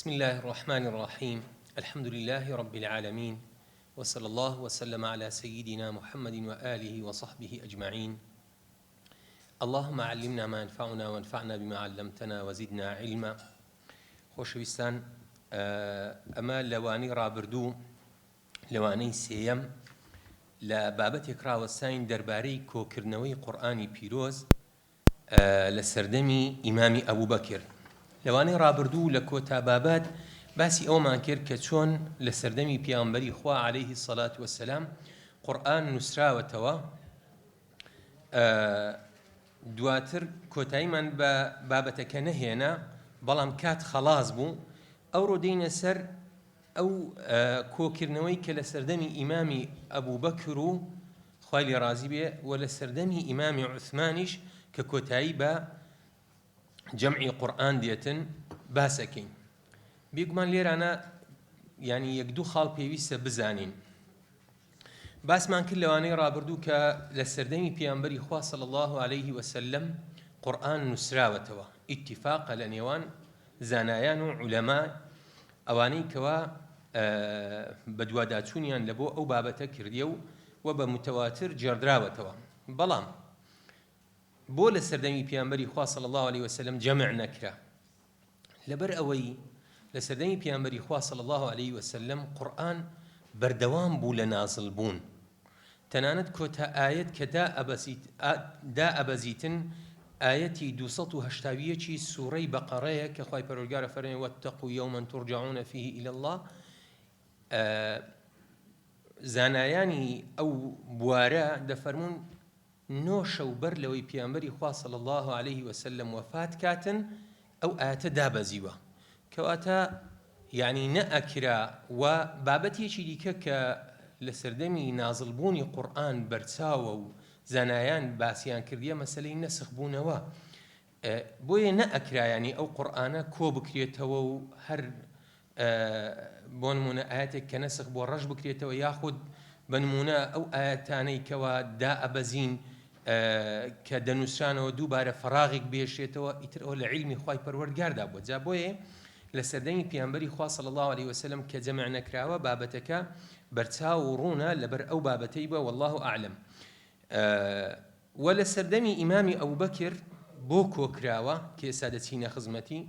بسم اللە الرحمن الرحیم الحمد للە رب العالمین وصلی اللە وسلم علی سیدنا محمد وآله وصحبه اجمعین اللهم علمنا ما ينفعنا وانفعنا بما علمتنا وزدنا علما خۆشەویستان ئەمە لەوانی ڕابردوو لەوانەی سێیەم لە بابەتێک ڕاوەستاین دەربارەی کۆکردنەوەی قورئانی پیرۆز لە سەردەمی ئیمامی ئەبوبەکر. لەوانەی ڕابردوو لە کۆتا بابەت باسی ئەوەمان کرد کە چۆن لە سەردەمی پێغەمبەری خوا علیه الصلاة والسلام قورئان نووسراوەتەوە، دواتر کۆتاییمان بە بابەتەکە نەهێنا بەڵام کات خەڵاس بوو، ئەوڕۆ دێینە سەر ئەو کۆکردنەوەی کە لە سەردەمی ئیمامی ئەبوبەکر و خوای لێ ڕازی بێ و لە سەردەمی ئیمامی عوسمانیش کە کۆتایی بە جەمعی قورئان دێتن باس ئەکەین. بێگومان لێرانە یانی یەک دوو خاڵ پێویستە بزانین. باسمان کرد لەوانەی ڕابردوو کە لە سەردەمی پێغەمبەری خوا صلی الله علیه وسلم قورئان نووسراوەتەوە، ئیتیفاقە لە نێوان زانایان و عولەما ئەوانەی کەوا بەدواداچوونیان لە بۆ ئەو بابەتە کردیە و و بە متواتر گێڕدراوەتەوە بەڵام بۆ لە سەردەمی پێغەمبەری خوا صلی اللە علیە وسلم جەمع نەکرا لەبەر ئەوەی لە سەردەمی پێغەمبەری خوا صلی اللە علیه وسلم قورئان بەردەوام بوو لە نازل بوون تەنانەت کۆتا ئایەت کە دائەبەزیتن ئایەتی 281 ی سوڕەی بەقەڕەیە کە خوای پەروەردگار ئەفەرموێ واتقوا یوما ترجعون فیه الی اللە زانایانی ئەو بوارە دەفەرموون نۆ شەو بەر لەوەی پێغەمبەری خوا صلی اللە علیه وسلم وەفات کاتن ئەو ئایەتە دابەزیوە کەواتە یانی نەئەکرا وە بابەتێکی دیکە کە لە سەردەمی نازڵ بوونی قورئان بەرچاوە و زانایان باسیان کردیە مەسەلەی نەسخ بوونەوە بۆیە نەئەکرا یانی ئەو قورئانە کۆ بکرێتەوە و هەر بۆ نموونە ئایەتێک کە نەسخ بووە ڕەش بکرێتەوە یاخود بە نموونە ئەو ئایەتانەی کەوا دائەبەزین کە دەنووسرانەوە دووبارە فەراغێک بهێشرێتەوە ئیتر ئەوە لە عیلمی خوای پەروەردگاردا بووە جا بۆیە لە سەردەمی پێغەمبەری خوا صلی اللە علیه وسلم کە جەمع نەکراوە بابەتەکە بەرچاو و ڕوونە لەبەر ئەو بابەتەی بووە واللە اعلم وە لە سەردەمی ئیمامی ئەبوبەکر بۆ کۆکراوە کە ئێستا دەچینە خزمەتی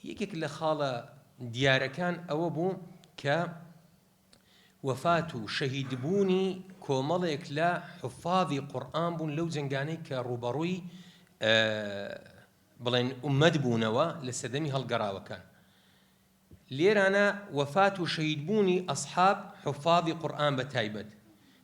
یەکێک لە خاڵە دیارەکان ئەوە بوو کە وەفات و شەهیدبوونی کۆمەڵێک لە حوفاظی قورئان بوون لەو جەنگانەی کە ڕووبەڕووی بڵێن ئوممەت بوونەوە لە سەردەمی هەڵگەڕاوەکان. لێرانە وەفات و شەهیدبوونی ئەسحاب حوفاظی قورئان بە تایبەت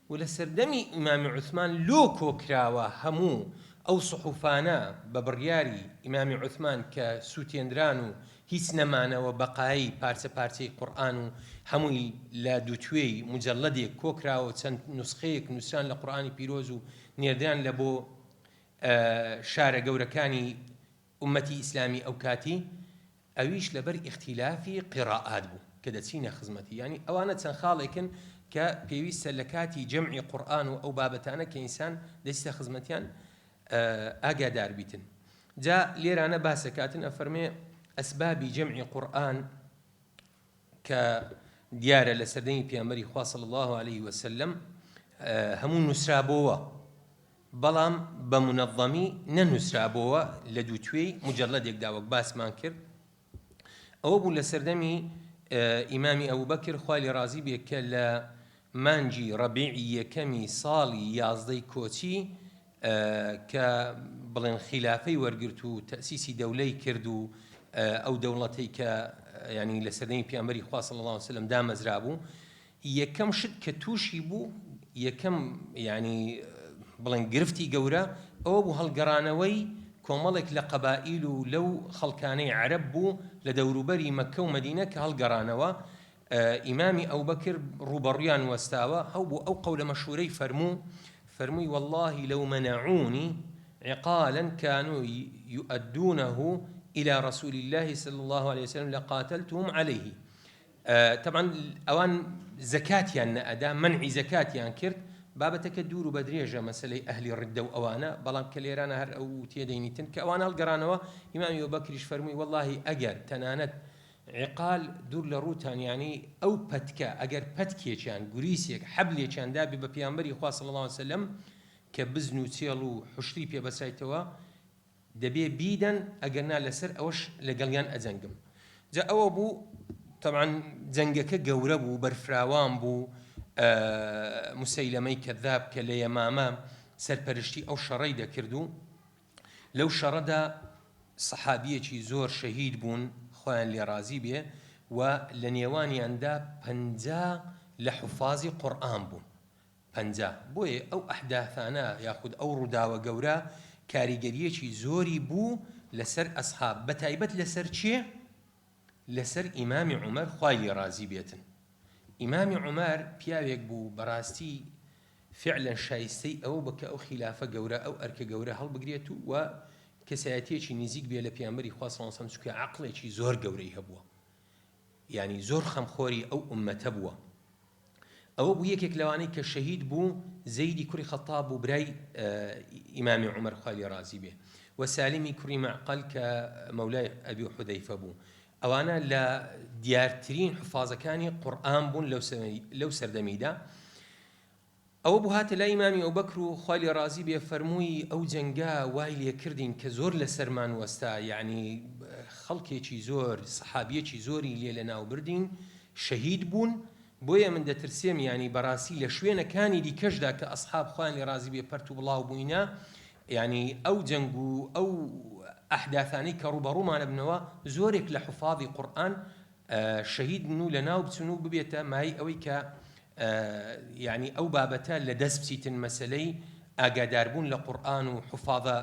و لە سەردەمی ئیمامی عوسمان لۆ کۆکراوە هەموو ئەو سوحوفانە بە بڕیاری ئیمامی عوسمان کە سوتێنران و هیچ نەمانەوە بەقایەی پارچە پارچەی قورئان و هەمووی لە دووتوێی موجەلەدێک کۆکراوە چەند نوسخەیەک نوسران لە قورئانی پیرۆز و نێردران لە بۆ شارە گەورەکانی ئوممەتی ئیسلامی ئەوکاتی ئەویش لەبەر ئیختیلافی قیڕائات بوو کە دەچینە خزمەتی یانی ئەوانە چەند خاڵێکن کە پێویستە لە کاتی جەمعی قورئان و ئەو بابەتانە کە ئینسان دەچتە خزمەتیان ئاگادار بیتن جا لێرانە باسەکاتن ئەفەرمێ ئەسبابی جەمعی قورئان کە دیارە لە سەردەمی پێغەمبەری خوا صلی اللە علیه وسلم هەموو نووسرابۆوە بەڵام بە مونەزەمی نەنووسرابۆوە لە دووتوێی موجەلەدێکدا وەک باسمان کرد ئەوە بوو لە سەردەمی ئیمامی ئەبوبەکر خوای لێ ڕازی بێ کە لە مانگی ڕەبیعی یەکەمی ساڵی یازدەی کۆچی کە بڵێن خیلافەی وەرگرت و تەسیسی دەولەی کرد و ئەو دەوڵەتەی کە ینی لە سەردەمی پێغەمبەری خوا صلی الله علیه وسلم دامەزرابوو یەکەم شت کە تووشی بوو، یەکەم یانی بڵێن گرفتی گەورە ئەوە بوو هەڵگەڕانەوەی کۆمەڵێک لە قەبائیل و لەو خەڵکانەی عەرەب بوو لە دەوروبەری مەککە و مەدینە کە هەڵگەڕانەوە ئیمامی ئەوبەکر ڕووبەڕوویان وەستاوە هەبوو ئەو قەولە مەشهورەی فەرموو فەرمووی واللە لو منعونی عقالا كانوا يؤدونه إلى رسول الله صلى الله عليه وسلم لقاتلتهم عليه تەبعەن ئەوان زەکاتیان نەئەدا مەنعی زەکاتیان کرد بابەتەکە دوور و بەدرێژە مەسەلەی ئەهلی ڕدە و ئەوانە بەڵام کە لێرانە هەر ئەو تێدەینیتن کە ئەوان هەڵگەڕانەوە ئیمامی ئەبوبەکریش فەرمووی وەڵاهی ئەگەر تەنانەت عقال دوور لە ڕووتان یانی ئەو پەتکە ئەگەر پەتکێکیان گوریسێک حەبلێکیان دابێ بە پێامبەری خوا صلی اللە علیە وسلم کە بزن و چێڵ و حوشتری پێ بەسایتەوە دەبێ بیدەن ئەگەر نا لەسەر ئەوەش لەگەڵیان ئەجەنگم جا ئەوە بوو تەبعەن جەنگەکە گەورە بوو بەرفراوان بوو مسەیلەمەی کەذاب کە لە یەمامە سەرپەرشتی ئەو شەڕەی دەکرد و لەو شەڕەدا سەحابیەکی زۆر شەهید بوون خۆیان لێ ڕازی بێ و لە نێوانیاندا 50 لە حوفازی قورئان بوون 50. بۆیە ئەو ئەحداثانە یاخود ئەو ڕووداوە گەورە کاریگەریەکی زۆری بوو لەسەر ئەسحاب بەتایبەت لەسەر کێ؟ لەسەر ئیمامی عومەر خوای لێ ڕازی بێتن. ئیمامی عومەر پیاوێک بوو بەڕاستی فعلا شایستەی ئەوە بوو کە ئەو خیلافە گەورە ئەو ئەرکە گەورە هەڵبگرێت و وە کەسایەتیەکی نزیک بێ لە پێغەمبەری خوا صلی اللە علیە وسلم چونکە عەقڵێکی زۆر گەورەی هەبووە یانی زۆر خەمخۆری ئەو ئوممەتە بووە. ئەوە بوو یەکێک لەوانەی کە شەهید بوو زەیدی کوڕی خەتاب بوو برای ئیمامی عومەر خوای لێ ڕازی بێ و سالمی کوڕی مەعقەل کە مەولای ئەبی حودەیفە بوو ئەوانە لە دیارترین حوفازەکانی قورئان بوون لەو سەردەمیدا. ئەوە بوو هاتە لای ئیمامی ئەوبەکر و خوای لێ ڕازی بێ فەرمووی ئەو جەنگە وای لێ کردین کە زۆر لەسەرمان وەستا یەعنی خەڵکێکی زۆر سەحابیەکی زۆری لێ لەناو بردین شەهید بوون بۆیە من دەترسێم یەعنی بەڕاستی لە شوێنەکانی دیکەشدا کە ئەسحاب خوایان لێ ڕازی بێ پەرت و بڵاو بووینە یەعنی ئەو جەنگ و ئەو ئەحداثانەی کە ڕووبەڕوومان ئەبنەوە زۆرێک لە حوفاظی قورئان شەهید بن و لەناو بچن و ببێتە مایەی ئەوەی کە یانی ئەو بابەتە لە دەست بچیتن مەسەلەی ئاگاداربوون لە قورئان و حوفاظە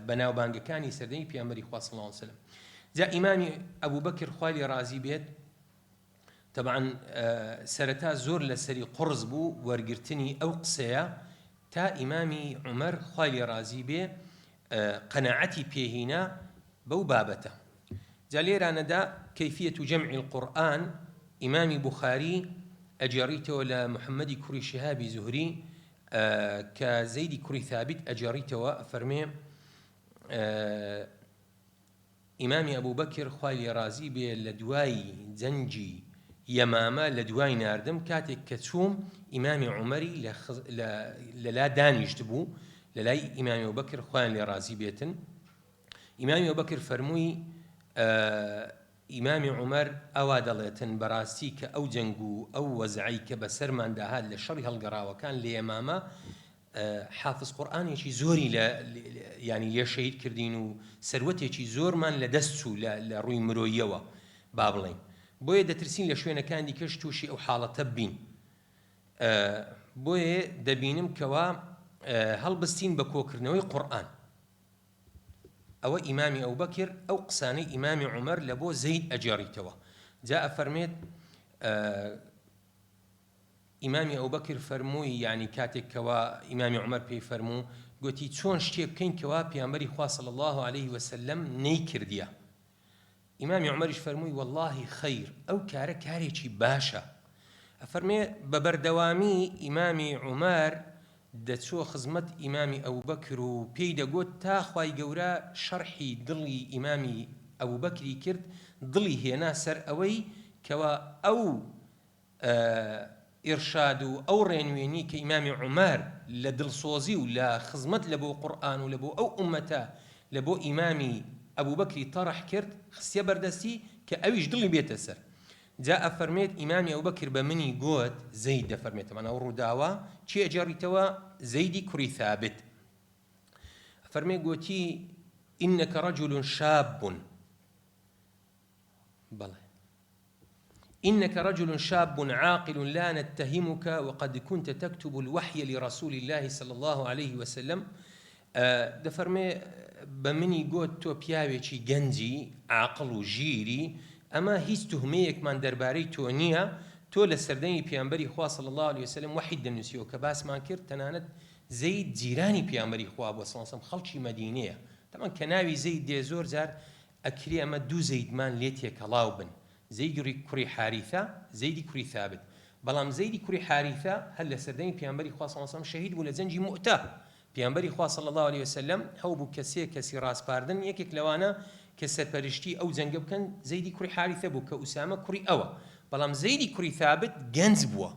بەناوبانگەکانی سەردەمی پێغەمبەری خوا صلی اللە علیه وسلم جا ئیمامی ئەبوبەکر خوای لێ ڕازی بێت طبعا سەرەتا زۆر لەسەری قوڕس بوو وەرگرتنی ئەو قسەیە تا ئیمامی عومەر خوای لێ ڕازی بێ قەناعەتی پێ هینا بەو بابەتە. جا لێرانەدا کیفیە جمع القرآن ئیمامی بوخاری ئەگێڕیتەوە لە محمدی کوڕی شیهابی زوهری کە زەیدی کوڕی ثابت ئەگێڕیتەوە ئەفەرمێ ئیمامی ئەبوبەکر خوای لێ ڕازی بێ لە دوای جەنگی یەمامە لە دوای ناردم کاتێک کە چووم ئیمامی عومەری لە لە لا دانیشتبوو لە لای ئیمامی ئەبوبەکر خوایان لێ ڕازی بێتن ئیمامی ئەبوبەکر فەرمووی ئیمامی عومەر ئەوا دەڵێتن بەڕاستی کە ئەو جەنگ و ئەو وەزعەی کە بەسەرماندا هات لە شەڕی هەڵگەڕاوەکان لە یەمامە حافز قورئانێکی زۆری لە یانی لێ شەهید کردین و سەروەتێکی زۆرمان لە دەست چوو لە لە ڕووی مرۆییەوە با بڵێین بۆیە دەترسین لە شوێنەکان دیکەش تووشی ئەو حاڵەتە بین بۆیە دەبینم کەوا هەڵبستین بە کۆکردنەوەی قورئان ئەوە ئیمامی ئەوبەکر ئەو قسانەی ئیمامی عومەر لە بۆ زەید ئەگێڕیتەوە جا ئەفەرمێت ئیمامی ئەوبەکر فەرمووی، یانی کاتێک کەوا ئیمامی عومەر پێی فەرموو، گۆتی، چۆن شتێ بکەین کەوا پێغەمبەری خوا صلی اللە علیه وسلم نەیکردیە؟ ئیمامی عومەریش فەرمووی، وەڵڵاهی خەیر، ئەو کارە کارێکی باشە. ئەفەرمێ، بە بەردەوامی ئیمامی عومەر دەچووە خزمەت ئیمامی ئەبوبەکر و پێی دەگۆت تا خوای گەورە شەرحی دڵی ئیمامی ئەبوبەکری کرد، دڵی هێنا سەر ئەوەی کەوا ئەو ئیرشاد و ئەو ڕێنوێنی کە ئیمامی عومەر لە دڵسۆزی و لە خزمەت لە بۆ قورئان و لە بۆ ئەو ئوممەتە لە بۆ ئیمامی ئەبوبەکری تەڕح کرد خستیە بەردەستی کە ئەویش دڵی بێتە سەر جا ئەفەرمێت ئیمامی ئەبوبەکر بە منی گۆت زەید دەفەرمێت تەبعەن ئەو ڕووداوە کێ ئەگێڕیتەوە زەیدی کوڕی ثابت ئەفەرمێ گۆتی انک رجل شاب بەڵێ انک رجل شاب عاقل لا نتهمک وقد كنت تكتب الوحی لرسول اللە صلی اللە علیه وسلم دەفەرمێ بە منی گۆت تۆ پیاوێکی گەنجی عاقڵ و ژیری ئەمە هیچ توهمەیەکمان دەربارەی تۆ نییە تۆ لە سەردەمی پێغەمبەری خوا صلی اللە علیه وسلم وەحیت دەنووسیەوە کە باسمان کرد تەنانەت زەید جیرانی پێغەمبەری خوا بووە صلی اللە علیه وسلم خەڵکی مەدینەیە تەبعەن کە ناوی زەید دێ زۆر جار ئەکرێ ئەمە دوو زەیدمان لێ تێکەڵاو بن، زەیدی کوڕی حاریثە، زەیدی کوڕی ثابت، بەڵام زەیدی کوڕی حاریثە هەر لە سەردەمی پێغەمبەری خوا صلی اللە علیە وسلم شەهید بوو لە جەنگی موئتە، پێغەمبەری خوا صلی اللە علیە وسلم هەوبوو کە سێ کەسی ڕاسپاردن یەکێک لەوانە کە سەرپەرشتی ئەو جەنگە بکەن زەیدی کوڕی حاریثە بوو کە ئوسامە کوڕی ئەوە، بەڵام زەیدی کوڕی ثابت گەنج بووە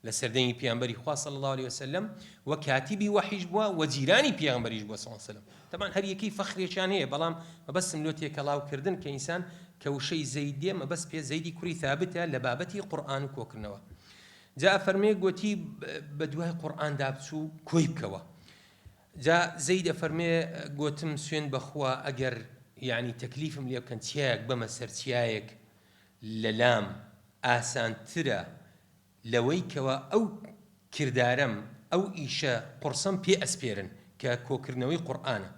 لە سەردەمی پێغەمبەری خوا صلی اللە علیە وسلم و کاتیبی وەحیش بووە و جیرانی پێغەمبەریش بووە صلی اللە علیە وسلم. تەبعەن هەر یەکەی فەخرێکیان هەیە بەڵام مەبەستم لۆ تێکەڵاو کردن کە ئینسان کە وشەی زەید دێ مەبەست پێ زەیدی کوڕی ثابتە لە بابەتی قورئان و کۆکردنەوە. جا ئەفەرموێ گۆتی بەدوای قورئاندا بچوو کۆی بکەوە. جا زەید ئەفەرموێ گۆتم سوێند بەخوا ئەگەر یانی تەکلیفم لێ بکەن چیایەک بەمە سەر چیایەک لەلام ئاسانترە لەوەی کەوا ئەو کردارەم ئەو ئیشە قوڕسەم پێ ئەسپێرن کە کۆکردنەوەی قورئانە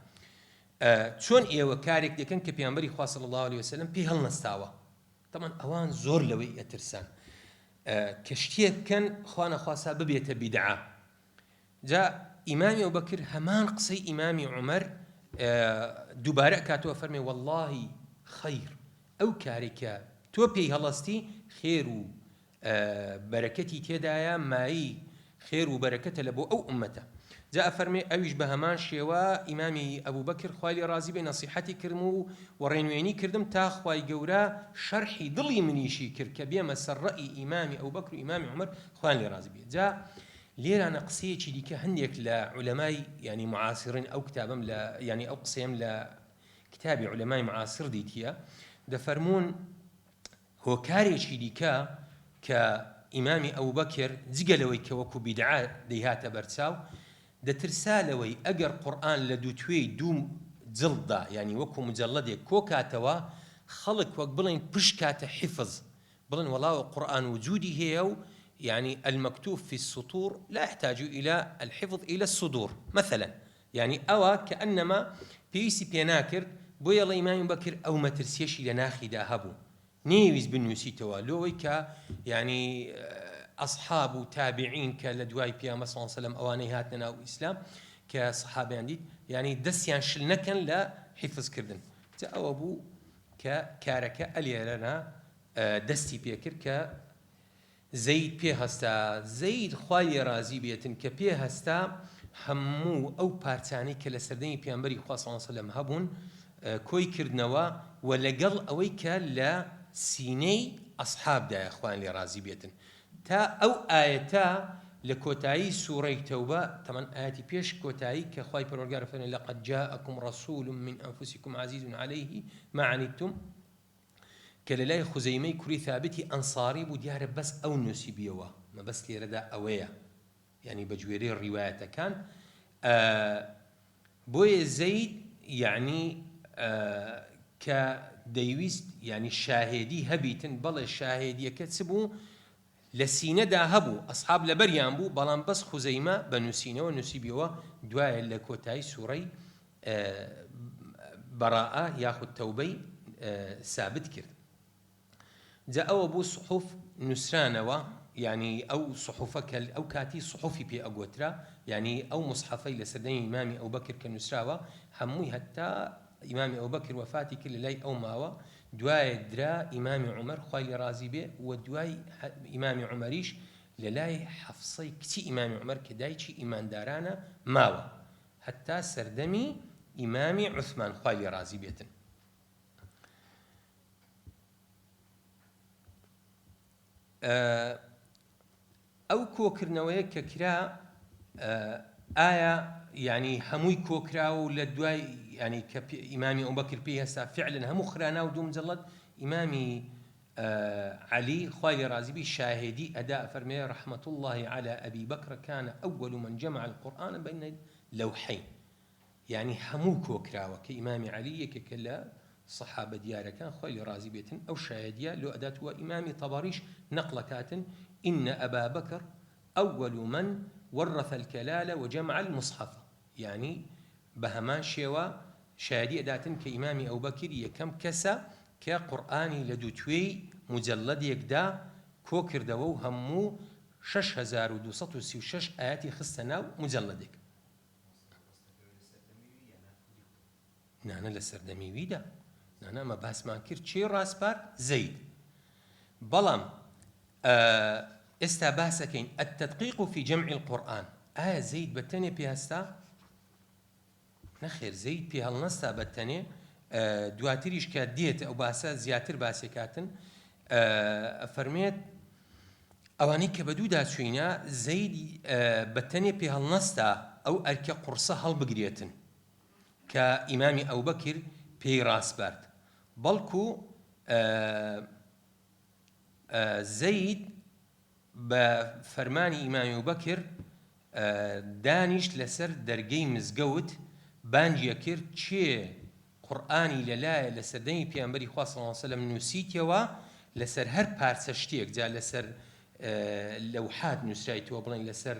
چۆن ئێوە کارێک دەکەن کە پێغەمبەری خوا صلی اللە علیە وسلم پێی هەڵنەستاوە تەبعەن ئەوان زۆر لەوەی ئەترسان کە شتێک بکەن خوا نەخواستا ببێتە بیدعە جا ئیمامی ئەوبەکر هەمان قسەی ئیمامی عومەر دووبارە ئەکاتەوە فەرمێ وەڵڵاهی خەیر ئەو کارێک کە تۆ پێی هەڵەستی خێر و بەرەکەتی تێدایە مایەی خێر و بەرەکەتە لە بۆ ئەو ئوممەتە. جا ئەفەرمێ ئەویش بە هەمان شێوە ئیمامی ئەبوبەکر خوای لێ ڕازی بێ نەسیحەتی کردم و و ڕێنوێنی کردم تا خوای گەورە شەرحی دڵی منیشی کرد کە بێمە سەر ڕەئی ئیمامی ئەبوبەکر و ئیمامی عومەر خوایان لێ ڕازی بێ. جا لێرانە قسەیەکی دیکە هەندێک لە عولەمای یانی معاصرین ئەو کتابەم لە یانی ئەو قسەیەم لە کتابی عولەمای معاصر دیتیە دەفەرموون هۆکارێکی دیکە کە ئیمامی ئەبوبەکر جگە لەوەی کە وەکو بیدعە دەیهاتە بەرچاو، دەترسا لەوەی ئەگەر قورئان لە دووتوێی دوو جڵددا یانی وەکو مجەڵەدێک کۆکاتەوە خەڵک وەک بڵێین پشت کاتە حیفز بڵێن وەڵا قورئان وجودی هەیە و یانی المکتوب فی السطور لا یحتاج الی الحفظ الی الصدور مثلا یانی ئەوە کەئەنەما پێویستی پێناکرد، بۆیە ڵە ئیمامی بەکر ئەو مەترسیەشی لە ناخیدا هەبوو نەیەویست بنوسیتەوە لۆوەی کە یانی ئەسحاب و تابعین کە لە دوای پێغەمبەر صلی اللە علیە وسلم ئەوانەی هاتنە ناو ئیسلام کە سەحابەیان دیت یانی دەستیان شل نەکەن لە حیفز کردن جا ئەوە بوو کە کارەکە ئەلێرەنا دەستی پێکرد کە زەید پێ هەستا، زەید خوای لێ ڕازی بێتن کە پێ هەستا هەموو ئەو پارچانەی کە لە سەردەمی پێغەمبەری خوا صلی اللە علیە وسلم هەبوون کۆی کردنەوە و لەگەڵ ئەوەی کە لە سینەی ئەسحابدایە خوایان لێ ڕازی بێتن تا ئەو ئایەتە لە کۆتایی سوڕەی تەوبە تەمەن ئایەتی پێش کۆتایی کە خوای پەروەردگار فەرمووی لقد جاءکم رسول من انفسکم عزیز علیه ما عنتم کە لە لای خوزەیمەی کوری ثابتی ئەنساری بوو دیارە بەس ئەو نوسیبیەوە مەبەست لێرەدا ئەوەیە یانی بە گوێرەی ڕیوایەتەکان بۆیە زەید یانی کە دەیویست یانی شاهێدی هەبیتن بەڵێ شاهێدیەکە چ بوو لە سینەدا هەبوو ئەسحاب لەبەریان بوو بەڵام بەس خوزەیمە بە نوسینەوە نوسیبیەوە دوایە لە کۆتایی سوڕەی بەڕائە یاخود تەوبەی سابت کرد جا ئەوە بوو سحوف نوسرانەوە یانی ئەو سحوفە کە ئەو کاتی سحوفی پێ ئەگۆترا یانی ئەو مصحفەی لە سەردەمی ئیمامی ئەوبەکر کە نوسراوە هەمووی هەتا ئیمامی ئەوبەکر وەفاتی کرد لە لای ئەو ماوە دوایە درا ئیمامی عومەر خوای لێ ڕازی بێ و دوای ئیمامی عومەریش لە لای حەفسەی کچی ئیمامی عومەر کە دایکی ئیماندارانە ماوە هەتا سەردەمی ئیمامی عوسمان خوای لێ ڕازی بێتن. ئەو کۆکردنەوەیە کە کرا ئایا یعنی هەمووی کۆکراوە و لە دوای ینی کە ئیمامی ئەوبەکر پێی هەستا فعلن هەموو خرانا و دوو مجلد ئیمامی عەلی خوای لێ ڕازی بی شاهێدی ئەدا ئەفەرمێ رحمة اللە علی ابی بکر کان اول من جمع القرآن بین لوحین یانی هەموو کۆکراوە کە ئیمامی عەلی یەکێکە لە صەحابە دیارەکان خوای لێ ڕازی بێتن ئەو شایەدیە لۆ ئەدات وە ئیمامی طەبەڕیش نەقڵ ئەکاتن ان ابا بکر اول من ورث الکلالە وجمع المصحف یانی بەهەمان شێوە شایەدی ئەداتن کە ئیمامی ئەوبەکر یەکەم کەسە کە قورئانی لە دووتوێی موجەلەدێکدا کۆکردەوە و هەموو 6236 ئایەتی خستە ناو موجەلەدێک. نانا لە سەردەمی ویدا نانا ئەمە باسمان کرد چێ ڕاسپارد زەید بەڵام ئێستا باسەکەین التدقیق فی جمع القرآن ئایا زەید بە تەنێ پێ هەستا؟ نەخێر زەید پێ هەڵنەستا بە تەنێ. دواتریش کە دێت ئەو باسە زیاتر باسێکاتن ئەفەرمێت ئەوانەی کە بەدوودا چووینە زەید بە تەنێ پێ هەڵنەستا ئەو ئەرکە قوڕسە هەڵبگرێتن کە ئیمامی ئەوبەکر پێی ڕاسپارد بەڵکو زەید بە فەرمانی ئیمامی ئەوبەکر دانیشت لەسەر دەرگەی مزگەوت بانگی ئەکرد کێ قورئانی لەلایە لە سەردەمی پێغەمبەری خوا صلی اللە علیە وسلم نوسیتەوە لەسەر هەر پارچە شتێک جا لەسەر لەوحات نوسرایتەوە بڵێن لەسەر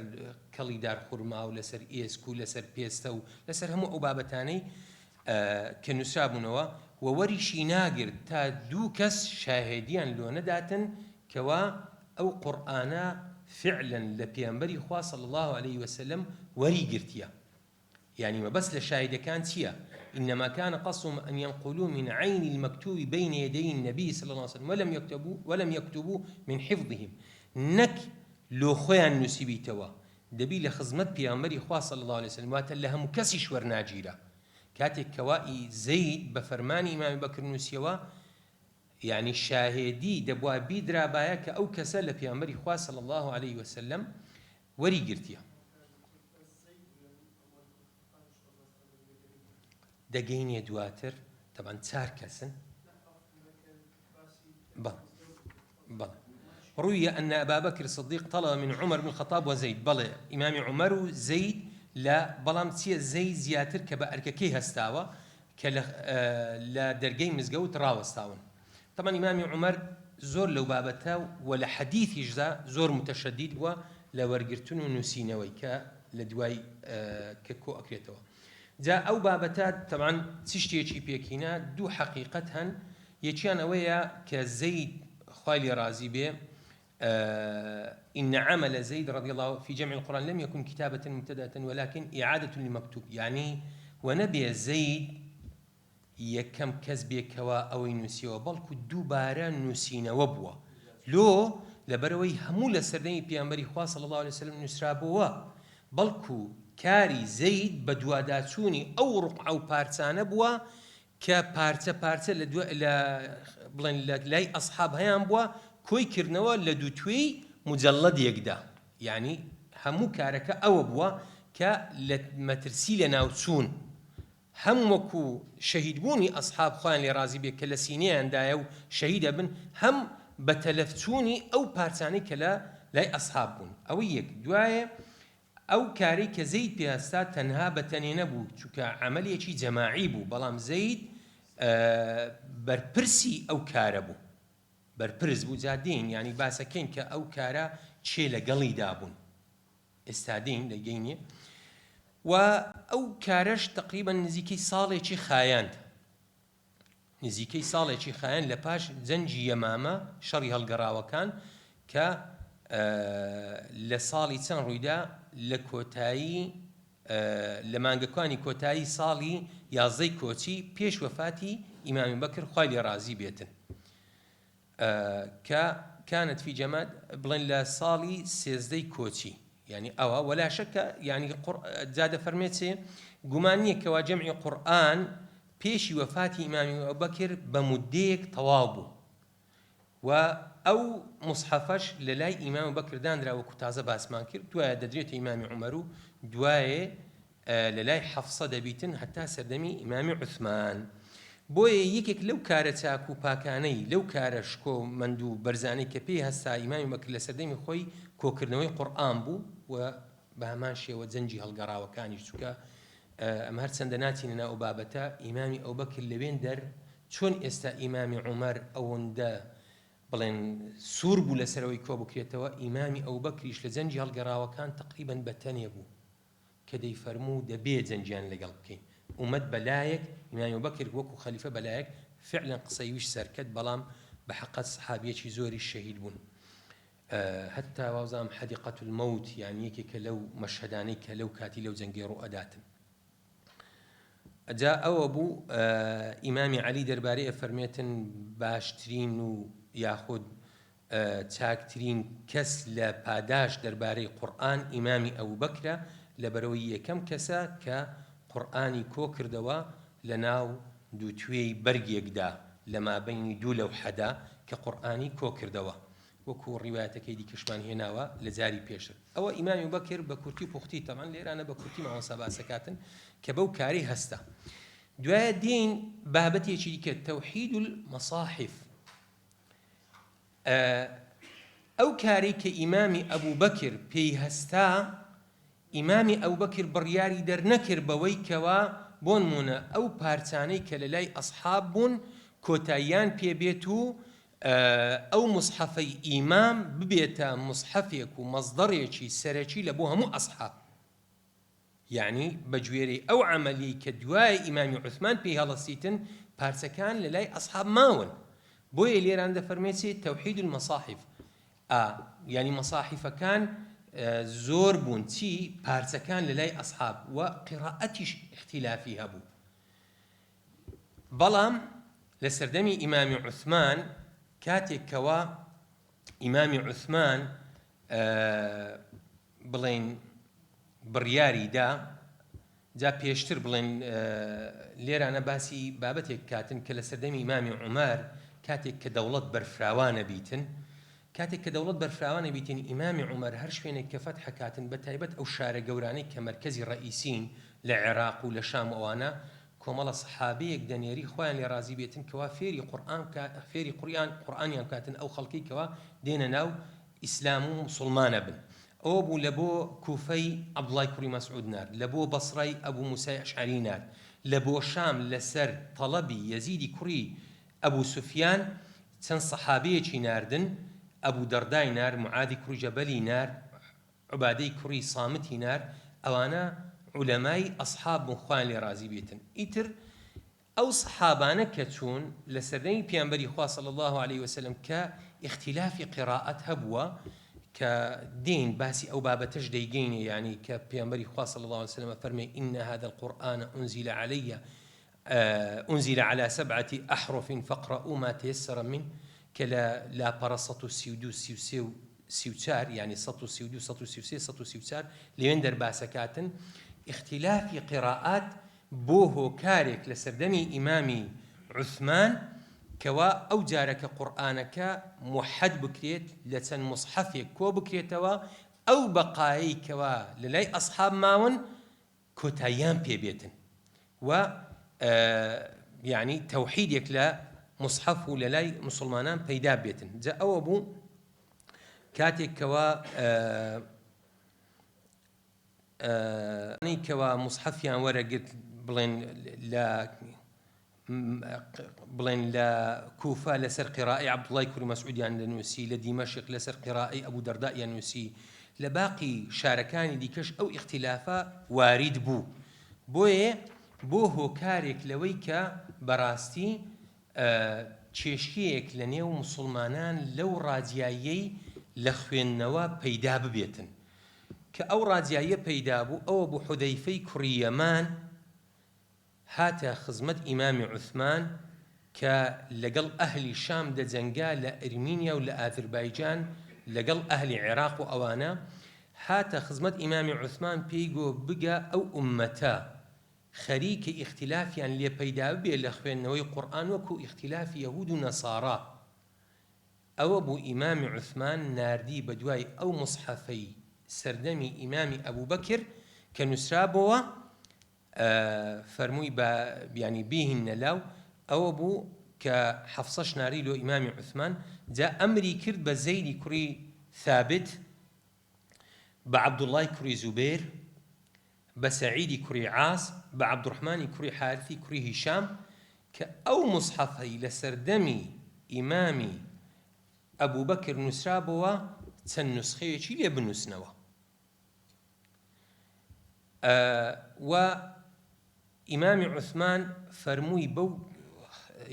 کەڵی دار خورما و لەسەر ئێسک و لەسەر پێستە و لەسەر هەموو ئەو بابەتانەی کە نوسرابوونەوە و وەریشی ناگرت تا دوو کەس شاهێدیان لۆ نەداتن کەوا ئەو قورئانە فعلا لە پێغەمبەری خوا صلی اللە علیه وسلم وەری گرتیە. یانی مەبەست لە شاهیدەکان چیە؟ انما کان قصدهم ان ینقلو من عین المکتوب بین یدی النبی صلی اللە علیە وسلم ولم یکتبو ولم یکتبو من حفظهم نەک لۆ خۆیان نوسیبیتەوە دەبی لە خزمەت پێغەمبەری خوا صلی اللە علیە وسلم واتە لە هەموو کەسیش وەرناگیرا کاتێک کەوا ئی زەید بە فەرمانی ئیمامی بەکر نوسیەوە یانی شاهێدی دەبوا بیدرابایە کە ئەو کەسە لە پێغەمبەری خوا صلی اللە علیه وسلم وەری گرتیە. دەگەینێ دواتر تەبعەن چار کەسن بەڵێ بەڵێ روي أن أبا بكر الصديق طلب من عمر بن الخطاب وزيد بەڵێ ئیمامی عومەر و زەید لە بەڵام چییە زەید زیاتر کە بە ئەرکەکەی هەستاوە کە لە دەرگەی مزگەوت ڕاوەستاون تەبعەن ئیمامی عومەر زۆر لەو بابەتە و لە حەدیثیشدا زۆر متشدید بووە لە وەرگرتن و نووسینەوەی کە لە دوای کە کۆ ئەکرێتەوە جا ئەو بابەتە تەبعەن چ شتێکی پێکهینا دوو حەقیقەت هەن یەکیان ئەوەیە کە زەید خوای لێ ڕازی بێ إن عمل زيد رضي الله في جمع القرآن لم يكن كتابة مبتدأة ولكن إعادة لمكتوب يعني ونبي زيد یەکەم کەس بێ کەوا ئەوەی نووسیەوە بەڵکو دووبارە نووسینەوە بووە لۆ؟ لەبەرئەوەی هەموو لە سەردەمی پێغەمبەری خوا صلی اللە علیە وسلم نووسرابۆوە بەڵکو کاری زەید بەدواداچوونی ئەو ڕوقعە و پارچانە بووە کە پارچە پارچە لە دو لە بڵێن لە لای ئەصحاب هەیان بووە کۆی کردنەوە لە دووتوێی موجەڵەدێکدا یانی هەموو کارەکە ئەوە بووە کە لە مەترسی لەناوچوون هەم وەکو شەهید بوونی ئەسحاب خوایان لێ ڕازی بێ کە لە سینەیان دایە و شەهید ئەبن هەم بە تەلەف چوونی ئەو پارچانەی کە لە لای ئەسحاب بوون ئەوە یەک دوایێ ئەو کارەی کە زەید پێ هەستا تەنها بە تەنێ نەبوو چونکە عەمەلێکی جەماعی بوو بەڵام زەید بەرپرسی ئەو کارە بوو بەرپرس بوو جا دێین یانی باسەکەین کە ئەو کارە کێ لەگەڵیدا بوون ئێستا دێین دەگەینێ و ئەو کارەش تەقریبەن نزیکەی ساڵێکی خایاند نزیکەی ساڵێکی خایەن لە پاش جەنگی یەمامە شەڕی هەڵگەڕاوەکان کە لە ساڵی چەند ڕوویدا لە کۆتایی لە مانگەکانی کۆتایی ساڵی یازدەی کۆچی پێش وەفاتی ئیمامی بەکر خوای لێ ڕازی بێتن کە کانت فی جەماد بڵێن لە ساڵی سێزدەی کۆچی یعنی ئەوە ولا شک یعنی جا دەفەرمێ چێ گومان نییە کەوا جەمعی قورئان پێشی وەفاتی ئیمامی ئەبوبەکر بە مودەیەک تەواو بوو و ئەو مصحفەش لە لای ئیمام بەکر دانرا وەکو تازە باسمان کرد دوایە دەدرێتە ئیمامی عومەر و دوایێ لە لای حەفسە دەبیتن هەتا سەردەمی ئیمامی عوسمان. بۆیە یەکێک لەو کارە چاک و پاکانەی، لەو کارە شکۆمەند و بەرزانەی کە پێی هەستا ئیمامی بەکر لە سەردەمی خۆی کۆکردنەوەی قورئان بوو و بە هەمان شێوە جەنگی هەڵگەڕاوەکانیش چونکە ئەمە هەرچەندە ناچینە ناو ئەو بابەتە ئیمامی ئەوبەکر لەوێن دەر چۆن ئێستا ئیمامی عومەر ئەوەندە بڵێن سوور بوو لەسەر ئەوەی کۆبکرێتەوە ئیمامی ئەوبەکریش لە جەنگی هەڵگەڕاوەکان تەقریبەن بەتەنێ بوو کە دەیفەرموو دەبێ جەنگیان لەگەڵ بکەین ئومەت بەلایەک ئیمامی ئەوبەکر وەکو خەلیفە بەلایەک فعلا قسەی ویش سەرکەت بەڵام بە حەقەت سەحابیەکی زۆریش شەهید بوون هەتا وابزانم حدیقە الموت یان یەکێکە لەو مەشهەدانەی کە لەو کاتی لەو جەنگەی ڕوئەداتن جا ئەوە بوو ئیمامی عەلی دەربارەی ئەفەرمێتن باشترین و یاخود چاکترین کەس لە پاداشت دەربارەی قورئان ئیمامی ئەبوبەکرە لەبەرئەوەی یەکەم کەسە کە قورئانی کۆکردەوە لەناو دووتوێی بەرگێکدا لە مابەینی دوو لەوحەدا کە قورئانی کۆکردەوە وەکو ڕیوایەتەکەی دیکەشمان هێناوە لە جاری پێشتر ئەوە ئیمامی بەکر بە کورتی و پوختی تەبعەن لێرانە بە کورتی مامۆستا باسەکاتن کە بەو کارەی هەستا دوایە دێین بابەتێکی دیکە توحید المصاحف ئەو کارەی کە ئیمامی ئەبوبەکر پێی هەستا، ئیمامی ئەبوبەکر بڕیاری دەرنەکرد بەوەی کەوا بۆنمونە ئەو پارچانەی کە لەلای ئەسحاب بوون کۆتاییان پێ بێت و ئەو موسحەفەی ئیمام ببێتە موسحەفێک و مەسدەرێکی سەرەکی لە بۆ هەموو ئەسحاب. یەعنی بەگوێرەی ئەو عەمەلیەی کە دوای ئیمامی عوثمان پێی هەڵەسیتن پارچەکان لەلای ئەسحاب ماون بۆیە لێران دەفەرمێ چی توحید المصاحف ئا یعنی مەساحیفەکان زۆر بوون چی پارچەکان لەلای ئەسحاب و قیڕائەتیش ئیختیلافی هەبوو بەڵام لە سەردەمی ئیمامی عوثمان کاتێک کەوا ئیمامی عوثمان بڵێین بڕیاری دا، جا پێشتر بڵێن لێرانە باسی بابەتێک کاتن کە لە سەردەمی ئیمامی عومەر کاتێک کە دەوڵەت بەرفراوانە بیتن کاتێک کە دەوڵەت بەرفراوانە بیتن ئیمامی عومەر هەر شوێنێک کە فەتح کاتن بە تایبەت ئەو شارە گەورانەی کە مەرکەزی ڕەئیسین لە عێراق و لە شام و ئەوانە کۆمەڵە سەحابەیەک دەنێری خوایان لێ ڕازی بێتن کەوا فێری قورئان بکا فێری قوریان قورئانیان بکاتن ئەو خەڵکەی کەوا دێنە ناو ئیسلام و موسوڵمانە بن ئەوە بوو لە بۆ کوفەی عەبدوڵای کوڕی مەسعود نارد لە بۆ بەسڕەی ئەبو موسای ئەشعەری نارد لە بۆ شام لەسەر تەڵەبی یەزیدی کوڕی ئەبو سوفیان چەند سەحابەیەکی ناردن ئەبو دەردای نارد معادی کوڕی جەبەلی نارد عوبادەی کوڕی سامتی نارد، ئەوانە عولەمای ئەسحاب بوون خوایان لێ ڕازی بێتن، ئیتر ئەو سەحابانە کە چوون لە سەردەمی پێامبەری خوا صلی اللە علیە وسلم کە ئیختیلافی قیڕائەت هەبووە کە دێین باسی ئەو بابەتەش دەیگەینێ یانی کە پێامبەری خوا صلی اللە علیە وسلم ئەفەرمێ ان هذا القرآن انزل علی انزل علی سبعة احرف فاقرؤوا ما تيسر منه کە لە لاپەڕە 132 33 و 34 یانی 132 133 134 لەوێن دەرباسەکاتن ئیختیلافی قیرائات بۆ هۆکارێک لە سەردەمی ئیمامی عوثمان کەوا ئەو جارە کە قورئانەکە موحەد بکرێت لە چەند موسحەفێک کۆ بکرێتەوە ئەو بەقایەی کەوا لەلای ئەسحاب ماون کۆتاییان پێ بێتن و یانی تەوحیدێک لە موسحەف و لەلای موسڵمانان پەیدا بێتن جا ئەوە بوو کاتێک کەوا کەوا موسحەفیان وەرەگرت بڵێن لە بڵێن لە کوفە لەسەر قیرائەی عەبدوڵای کوڕی مەسعودیان دەنووسی، لە دیمەشق لەسەر قیرائەی ئەبو دەردائیان نووسی، لە باقی شارەکانی دیکەش ئەو ئیختیلافە وارید بوو. بۆیە بۆ هۆکارێک لەوەی کە بەڕاستی کێشەیەک لە نێو موسوڵمانان لەو ڕاجیاییەی لە خوێندنەوە پەیدا ببێتن. کە ئەو ڕاجیاییە پەیدا بوو ئەوە بوو حودەیفەی کوڕی یەمان هاتە خزمەت ئیمامی عوثمان کە لەگەڵ ئەهلی شام دەجەنگا لە ئەرمینیا و لە ئاذربایجان لەگەڵ ئەهلی عێراق و ئەوانە، هاتە خزمەت ئیمامی عوثمان پێی گۆ بگە ئەو ئوممەتە خەریکە ئیختلافیان لێ پەیدا ببێ لە خوێندنەوەی قورئان وەکو ئیختلافی یەهود و نەسارا، ئەوە بوو ئیمامی عوثمان ناردی بەدوای ئەو موسحەفەی سەردەمی ئیمامی ئەبوبەکر کە نوسرابۆوە، فەرمووی با یانی بیهیننە لاو، ئەوە بوو کە حەفسەش ناردی لۆ ئیمامی عوثمان، جا ئەمری کرد بە زەیدی کوڕی ثابت، بە عەبدوڵڵای کوڕی زوبێر، بە سەعیدی کوڕی عاس، بە عەبدوڕەحمانی کوڕی حارثی کوڕی هیشام، کە ئەو موسحەفەی لە سەردەمی ئیمامی ئەبوبەکر نووسرابۆوە چەند نوسخەیەکی لێ بنووسنەوە. و ئیمامی عوسمان فەرمووی بەو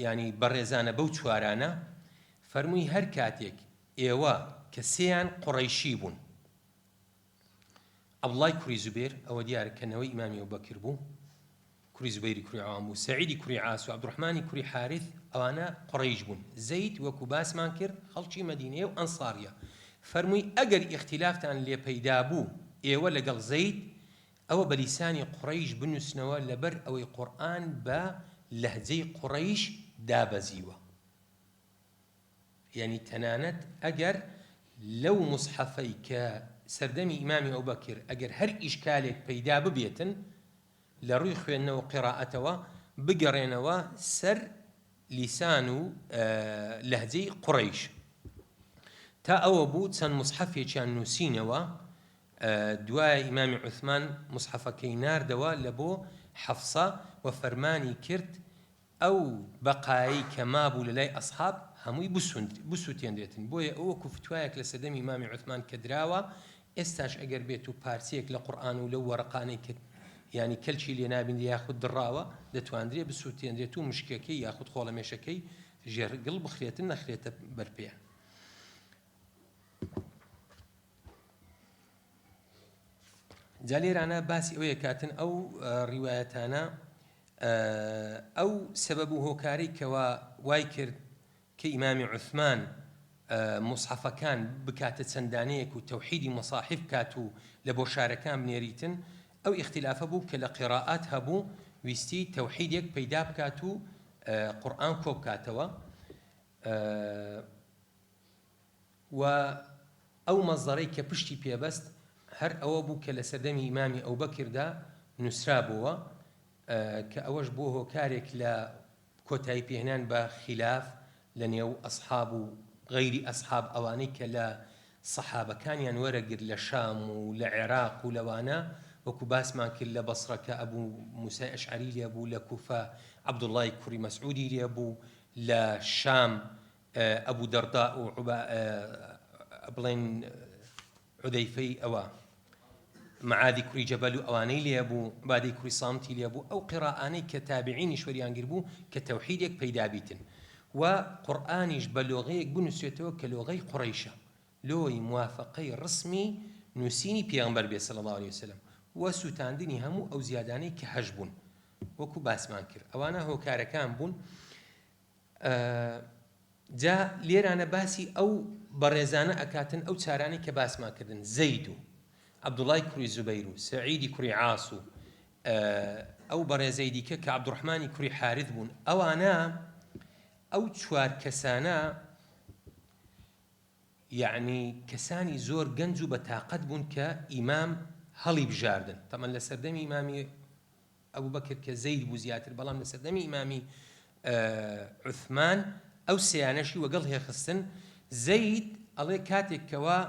یانی بەڕێزانە بەو چوارانە فەرمووی هەر کاتێک ئێوە کە سێیان قوڕەیشی بوون عەبدوڵای کوڕی زوبێر ئەوە دیارە کە نەوەی ئیمامی ئەبوبەکر بوو کوڕی زوبەیری کوڕی عەوام بوو، سەعیدی کوڕی عاس و عەبدوڕەحمانی کوڕی حاریث ئەوانە قوڕەیش بوون، زەید وەکو باسمان کرد خەڵکی مەدینەیە و ئەنساریە، فەرمووی ئەگەر ئیختیلافتان لێ پەیدا بوو ئێوە لەگەڵ زەید ئەوە بە لیسانی قوڕەیش بنووسنەوە لەبەر ئەوەی قورئان بە لەهجەی قوڕەیش دابەزیوە. یانی تەنانەت ئەگەر لەو موسحەفەی کە سەردەمی ئیمامی ئەوبەکر ئەگەر هەر ئیشکالێک پەیدا ببێتن لە ڕووی خوێندنەوە و قیڕائەتەوە بگەڕێنەوە سەر لیسان و لەهجەی قوڕەیش. تا ئەوە بوو چەند موسحەفێکیان نووسینەوە دوایە ئیمامی عوثمان موسحەفەکەی ناردەوە لە بۆ حەفسە و فەرمانی کرد ئەو بەقایەی کە مابوو لە لای ئەسحاب هەمووی بسوتێنرێتن بۆیە ئەو وەکو فتوایەک لە سەردەمی ئیمامی عوثمان کە دراوە ئێستاش ئەگەر بێت و پارچەیەک لە قورئان و لەو وەرەقانەی کە یانی کەلکی لێ نابینرێ یاخود دڕاوە دەتواندرێ بسوتێنرێت و مشکەکەی یاخود خۆڵەمێشەکەی ژێر گڵ بخرێتن نەخرێتە بەر پێیان. جا لێرانە باسی ئەوەیە کاتن ئەو ڕیوایەتانە ئەو سەبەب و هۆکارەی کەوا وای کرد کە ئیمامی عوثمان موسحەفەکان بکاتە چەند دانەیەک و تەوحیدی مەساحیف بکات و لە بۆ شارەکان بنێریتن ئەو ئیختیلافە بوو کە لە قیرائات هەبوو ویستی تەوحیدێک پەیدا بکات و قورئان کۆ بکاتەوە و ئەو مەسدەرەی کە پشتی پێ بەست هەر ئەوە بوو کە لە سەردەمی ئیمامی ئەوبەکردا نووسرابۆوە کە ئەوەش بووە هۆکارێک لە کۆتایی پێهێنان بە خیلاف لە نێو ئەسحاب و غەیری ئەسحاب ئەوانەی کە لە سەحابەکانیان وەرەگرت لە شام و لە عێراق و لەوانە وەکو باسمان کرد لە بەسڕە کە ئەبو موسای ئەشعەری لێ بوو لە کوفە عەبدوڵڵای کوڕی مەسعودی لێ بوو لە شام ئەبو دەرداء و عوبا بڵێن عودەیفەی ئەوە معادی کوڕی جەبەل و ئەوانەی لێ بوو عبادەی کوڕی سامتی لێ بوو ئەو قیڕائانەی کە تابعینیش وەریان گربوو کە تەوحیدێک پەیدا بیتن و قورئانیش بە لۆغەیەک بنووسێتەوە کە لۆغەی قوڕەیشە لۆی موافقەی ڕسمی نووسینی پێغەمبەر بێ صلی اللە علیە وسلم و سووتاندنی هەموو ئەو زیادانەی کە هەشبوون وەکو باسمان کرد ئەوانە هۆکارەکان بوون جا لێرانە باسی ئەو بەڕێزانە ئەکاتن ئەو چارانەی کە باسمان کردن زەید و عەبدوڵای کوڕی زوبەیر و سەعیدی کوڕی عاس و ئەو بەڕێزەی دیکە کە عەبدوڕەحمانی کوڕی حارث بوون ئەوانە ئەو چوار کەسانە یەعنی کەسانی زۆر گەنج و بە تاقەت بوون کە ئیمام هەڵی بژاردن تەمەن لە سەردەمی ئیمامی ئەبوبەکر کە زەید بوو زیاتر بەڵام لە سەردەمی ئیمامی عوثمان ئەو سیانەشی وەگەڵ هێخستن زەید ئەڵێ کاتێک کەوا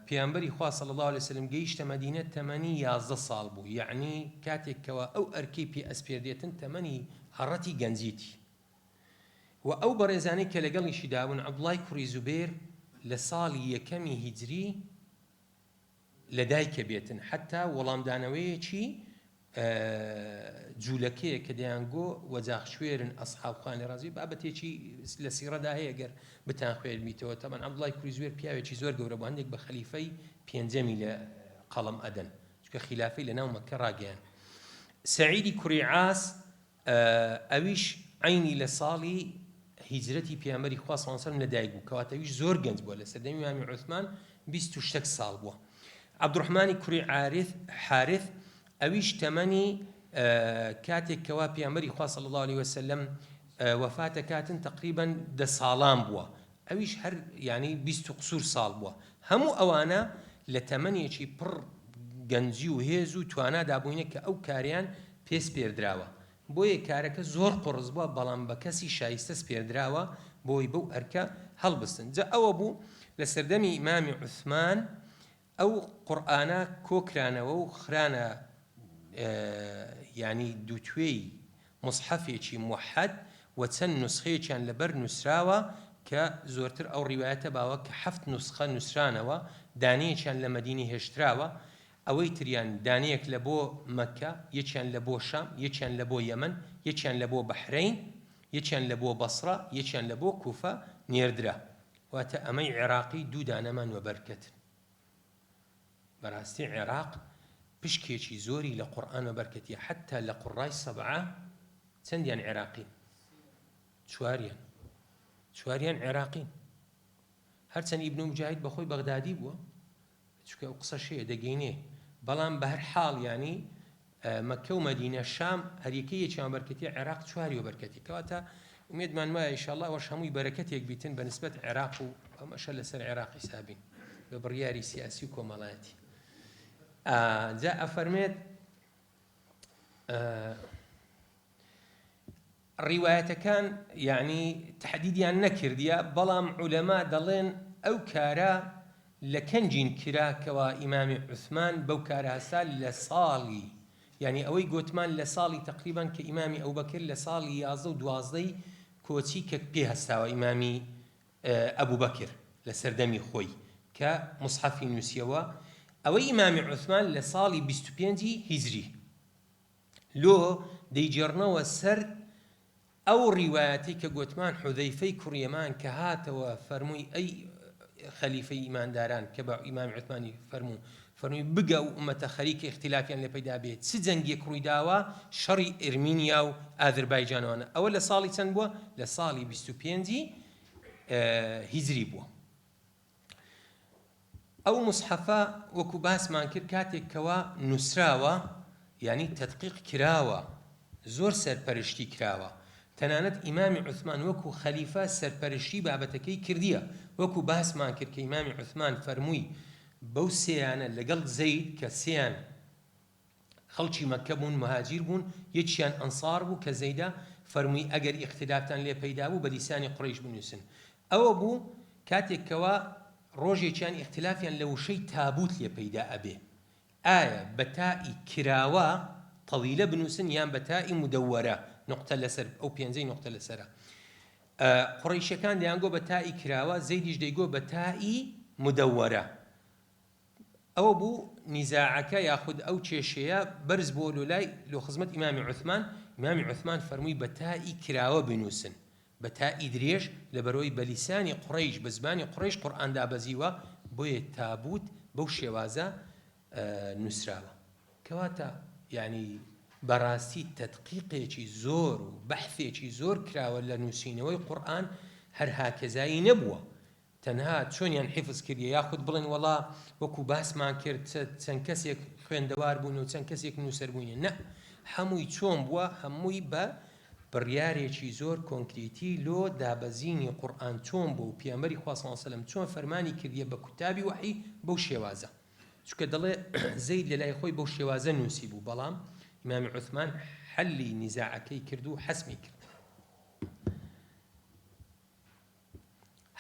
پێغەمبەری خوا صلی اللە علیه وسلم گەیشتە مەدینە تەمەنی 11 ساڵ بوو یەعنی کاتێک کەوا ئەو ئەرکەی پێ ئەسپێردێتن تەمەنی هەڕەتی گەنجیتی و ئەو بەڕێزانەی کە لەگەڵیشی دابوون عەبدوڵای کوڕی زوبێر لە ساڵی یەکەمی هیجری لە دایکە بێتن حەتا وەڵامدانەوەیەکی جوولەکەیە کە دەیانگۆ وەجاخشوێرن ئەسحاب خوان لێ ڕازی بابەتێکی لە سیڕەدا هەیە گەر بتان خوێنبیتەوە تەبەن عەبدوڵای کوڕی زوێر پیاوێکی زۆر گەورە بوو هەندێک بە خەلیفەی پێنجەمی لە قەڵەم ئەدەن چونکە خیلافەی لە ناو مەککە ڕاگەیان سەعیدی کوڕی عاس ئەویش عەینی لە ساڵی هیجرەتی پێغەمبەری خوا صلی اللە علیە وسلم لەدایک بوو کەواتە ئەویش زۆر گەنج بووە لە سەردەمی ئیمامی عوثمان 20 و شتەک ساڵ بووە عەبدوڕەحمانی کوڕی عارث حارث ئەویش تەمەنی کاتێک کەوا پێغەمبەری خوا صلی اللە علیه وسلم وەفاتە کاتن تقریبا دە ساڵان بووە ئەویش هەر یانی 20 و قسوور ساڵ بووە هەموو ئەوانە لە تەمەنێکی پڕ گەنجی و هێز و توانادا بووینە کە ئەو کاریان پێ سپێردراوە، بۆیە کارەکە زۆر قوڕس بووە، بەڵام بە کەسی شایستە سپێردراوە بۆی بەو ئەرکە هەڵبستن. جا ئەوە بوو لە سەردەمی ئیمامی عوسمان ئەو قورئانە کۆکرانەوە و خرانە یانی دووتوێی موسحەفێکی موحەد و چەند نوسخەیەکیان لەبەر نووسراوە کە زۆرتر ئەو ڕیوایەتە باوە کە حەفت نوسخە نووسرانەوە دانەیەکیان لە مەدینە هێشتراوە ئەوەی تریان دانەیەک لە بۆ مەککە، یەکیان لە بۆ شام، یەکیان لە بۆ یەمەن، یەکیان لە بۆ بەحرەین، یەکیان لە بۆ بەسڕە، یەکیان لە بۆ کوفە نێردرا. واتە ئەمەی عێراقی دوو دانەمان وەبەر کەتن. بەراستی عێراق پشکێکی زۆری لە قورئان وەبەر کەتیە حەتتا لە قوڕای سەبعە چەندیان عێراقین؟ چواریان. چواریان عێراقین. هەرچەند ئیبن موجاهید بەخۆی بەغدادی بووە، چونکە ئەو قسەش هەیە دەگەینێ بەڵام بەهەر حاڵ یانی. مەککە و مەدینە شام هەریەکەی یەکیان بەرکەتیە عێراق چواری وەبەرکەتی کەواتە ئومێدمان وایە ئیشەڵا ئەوەش هەمووی بەرەکەتێک بیتن بە نسبەت عێراق و ئەمەشە لەسەر عێراق حیسابین بە بڕیاری سیاسی و کۆمەڵایەتی جا ئەفەرمێت ڕیوایەتەکان یەعنی تەحدیدیان نەکردیە بەڵام عولەما دەڵێن ئەو کارە لە کەنجین کرا کەوا ئیمامی عوسمان بەو کارە هەستا لە ساڵی یەعنی ئەوەی گۆتمان لە ساڵی تەقریبەن کە ئیمامی ئەوبەکر لە ساڵی 11 و دوازدەی کۆچی کە پێ هەستاوە ئیمامی ئەبوبەکر لە سەردەمی خۆی کە موسحەفی نووسیەوە ئەوەی ئیمامی عوسمان لە ساڵی 25 هیجری لۆ دەیگێڕنەوە سەر ئەو ڕیوایەتەی کە گۆتمان حوذەیفەی کوڕ یەمان کە هاتەوە فەرمووی ئەی خەلیفەی ئیمانداران کە بە ئیمامی عوثمانی فەرموو فەرمووی بگە ئەو ئومەتە خەریکە ئیختلافیان لێ پەیدا بێ چ جەنگێک ڕووی داوە شەڕی ئەرمینیا و ئاذربایجانەوانە ئەوە لە ساڵی چەند بووە لە ساڵی 25 هیجری بووە. ئەو موسحەفە وەکو باسمان کرد کاتێک کەوا نوسراوە یانی تەدقیق کراوە زۆر سەرپەرشتی کراوە تەنانەت ئیمامی عوسمان وەکو خەلیفە سەرپەرشتی بابەتەکەی کردیە وەکو باسمان کرد کە ئیمامی عوسمان فەرمووی بەو سێیانە لەگەڵ زەید کە سێیان خەڵکی مەککە بوون مهاجیر بوون یەکیان ئەنسار بوو کە زەیدە فەرمووی ئەگەر ئیختلافتان لێ پەیدا بوو بە لیسانی قوڕەیش بنووسن ئەوە بوو کاتێک کەوا ڕۆژێکیان ئیختلافیان لە وشەی تابوت لێ پەیدا ئەبێ ئایا بە تائی کراوە طویلە بنووسن یان بە تائی مدورە نوقتە لەسەر ئەو پێنجەی نوقتە لەسەرە قوڕەیشەکان دەیانگۆ بە تائی کراوە زەیدیش دەیگۆ بە تائی مدورە ئەوە بوو نیزاعەکە یاخود ئەو کێشەیە بەرز بۆوە لۆ لای لۆ خزمەت ئیمامی عوثمان، ئیمامی عوثمان فەرمووی بە تائی کراوە بنووسن، بە تائی درێژ، لەبەرئەوەی بە لیسانی قوڕەیش، بە زمانی قوڕەیش قورئان دابەزیوە، بۆیە تابوت بەو شێوازە نووسراوە. کەواتە یانی بەڕاستی تەدقیقێکی زۆر و بەحثێکی زۆر کراوە لە نووسینەوەی قورئان، هەر هاکەزایی نەبووە، تەنها چۆنیان حیفز کردیە یاخود بڵێن وەڵا وەکو باسمان کرد چەند کەسێک خوێندەوار بوون و چەند کەسێک نووسەر بووینە نە هەمووی چۆن بووە هەمووی بە بڕیارێکی زۆر کۆنکریتی لۆ دابەزینی قورئان چۆن بوو و پێغەمبەری خوا صلی اللە علیە وسلم چۆن فەرمانی کردیە بە کوتابی وەحی بەو شێوازە چونکە دەڵێ زەید لەلای خۆی بەو شێوازە نووسی بوو بەڵام ئیمامی عوثمان حەلی نیزاعەکەی کرد و حەسمی کرد.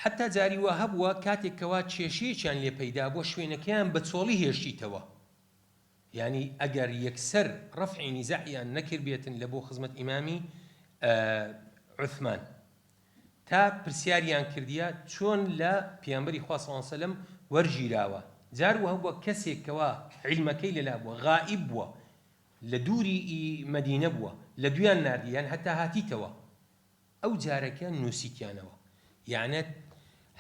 حەتا جاری وا هەبووە کاتێک کەوا کێشەیەکیان لێ پەیدا بووە شوێنەکەیان بە چۆڵی هێشتیتەوە یانی ئەگەر یەکسەر ڕەفعی نیزاعیان نەکردبێتن لە بۆ خزمەت ئیمامی عوثمان تا پرسیاریان کردیە چۆن لە پێغەمبەری خوا صلی اللە علیه وسلم وەرگیراوە جار وا هەبووە کەسێک کەوا عیلمەکەی لەلا بووە غائیب بووە لە دووری مەدینە بووە لە دویان ناردی یان هەتا هاتیتەوە ئەو جارەکە نوسیتیانەوە یەعنە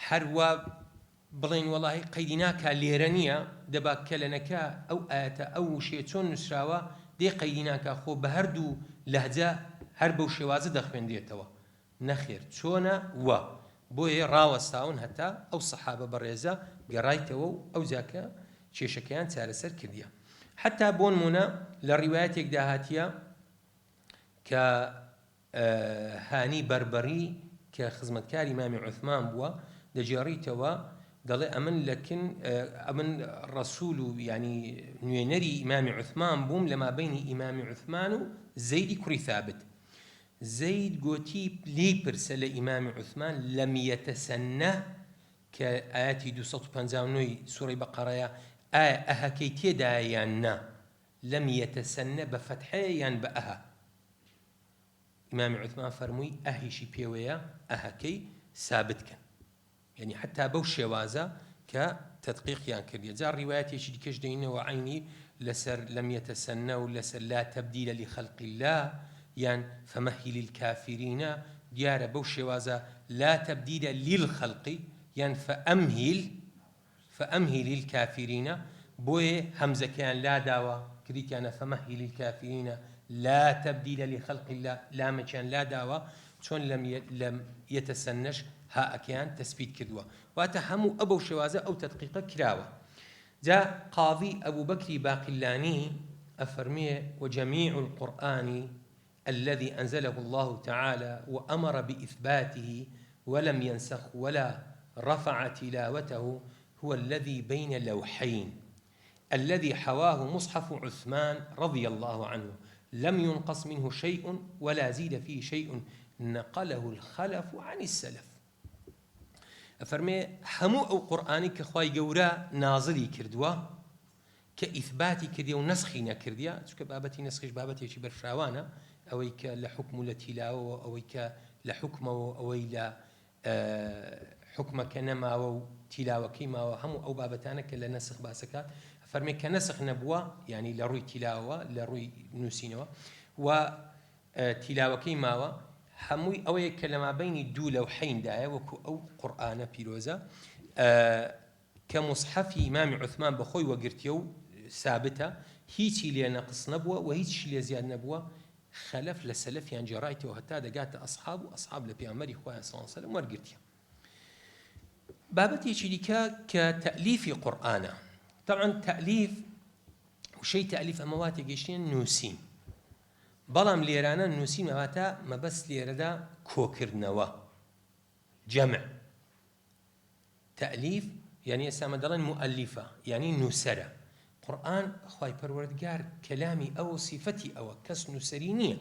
هەر وا بڵێین وەڵاهی قەیدی ناکا لێرە نیە دەبا کەلەنەکە ئەو ئایەتە ئەو وشەیە چۆن نوسراوە دێ قەیدی ناکا خۆ بە هەردوو لەهجە هەر بەو شێوازە دەخوێنرێتەوە نەخێر چۆنە وە بۆیە ڕاوەستاون هەتا ئەو سەحابە بەڕێزە گەڕایتەوە و ئەوجاکە کێشەکەیان چارەسەر کردیە حەتا بۆنمونە لە ڕیوایەتێکدا هاتیە کە هانی بەربەری کە خزمەتکاری مامی عوثمان بووە دەگێڕیتەوە دەڵێ ئەمن لە کن ئەمن ڕەسول و یانی نوێنەری ئیمامی عوثمان بووم لە مابەینی ئیمامی عوثمان و زەیدی کوڕی ثابت زەید گۆتی لێی پرسە لە ئیمامی عوثمان لم یتسنە کە ئایەتی 259 ی سوڕەی بەقەڕەیە ئایا ئەهەکەی تێدایە یان نا لم یتسنە بە فەتحەیە یان بە ئەهە ئیمامی عوثمان فەرمووی ئەهیشی پێوەیە ئەهەکەی سابت کەن یعنی حتا بەو شێوازە کە تدقیقیان کردیە جا ڕیوایەتێکی دیکەش دەینەوە عەینی لەسەر لم یتسنە و لەسەر لا تبدیل لخلق اللە یان فمهل الکافرین دیارە بەو شێوازە لا تبدیل للخلق یان فامهل فامهل الکافرین بۆیە هەمزەکەیان لاداوە کردیتیانە فمهل الکافرین لا تبدیل لخلق اللە لامەکیان لاداوە چۆن لم لم یتسنەش هاءەکەیان تەسبیت کردووە واتە هەموو ئە بەو شێوازە ئەو تەدقیقە کراوە جا قاضی ئەبوبەکری باقلانی. ئەفەرموێ، وجمیع القرآن الذی انزله اللە تعالی وامر باثباته ولم ینسخ ولا رفع تلاوته هو الذی بین لوحین الذی حواه مصحف عثمان رضی اللە عنه لم ينقص منه شیء ولا زید فیه شیء نقله الخلف عن السلف. ئەفەرمێ هەموو ئەو قورئانەی کە خوای گەورە نازلی کردووە کە ئیثباتی کردیە و نەسخی نەکردیە چونکە بابەتی نەسخیش بابەتێکی بەرفراوانە ئەوەی کە لە حوکم و لە تیلاوەوە ئەوەی کە لە حوکمەوە ئەوەی لە حوکمەکە نەماوە و تیلاوەکەی ماوە هەموو ئەو بابەتانە کە لە نەسخ باسەکات فەرمێ کە نەسخ نەبووە یعنی لە ڕووی تیلاوە لە ڕووی نووسینەوە و تیلاوەکەی ماوە هەمووی ئەوەیە کە لە مابەینی دوو لەوحەیندایە وەکو ئەو قورئانە پیرۆزە کە موسحەفی ئیمامی عوثمان بە خۆی وەگرتیە و سابتە هیچی لێ نەقس نەبووە و هیچیشی لێ زیاد نەبووە خەلەف لە سەلەفیان گێڕایتەوە هەتا دەگاتە ئەسحاب و ئەسحاب لە پێغەمبەری خۆیان صلی اللە علیە وسلم وەرگرتیە. بابەتێکی دیکە کە تەئلیفی قورئانە طبعا تەئلیف وشەی تەئلیف ئەمە وا تێگەیشتین نووسین بەڵام لێرانە نووسین واتە مەبەست لێرەدا کۆکردنەوە جەمع تەئلیف یانی ئێستا ئەمە دەڵێن موئەلیفە یانی نووسەرە قورئان خوای پەروەردگار کەلامی ئەوە و سیفەتی ئەوە کەس نووسەری نییە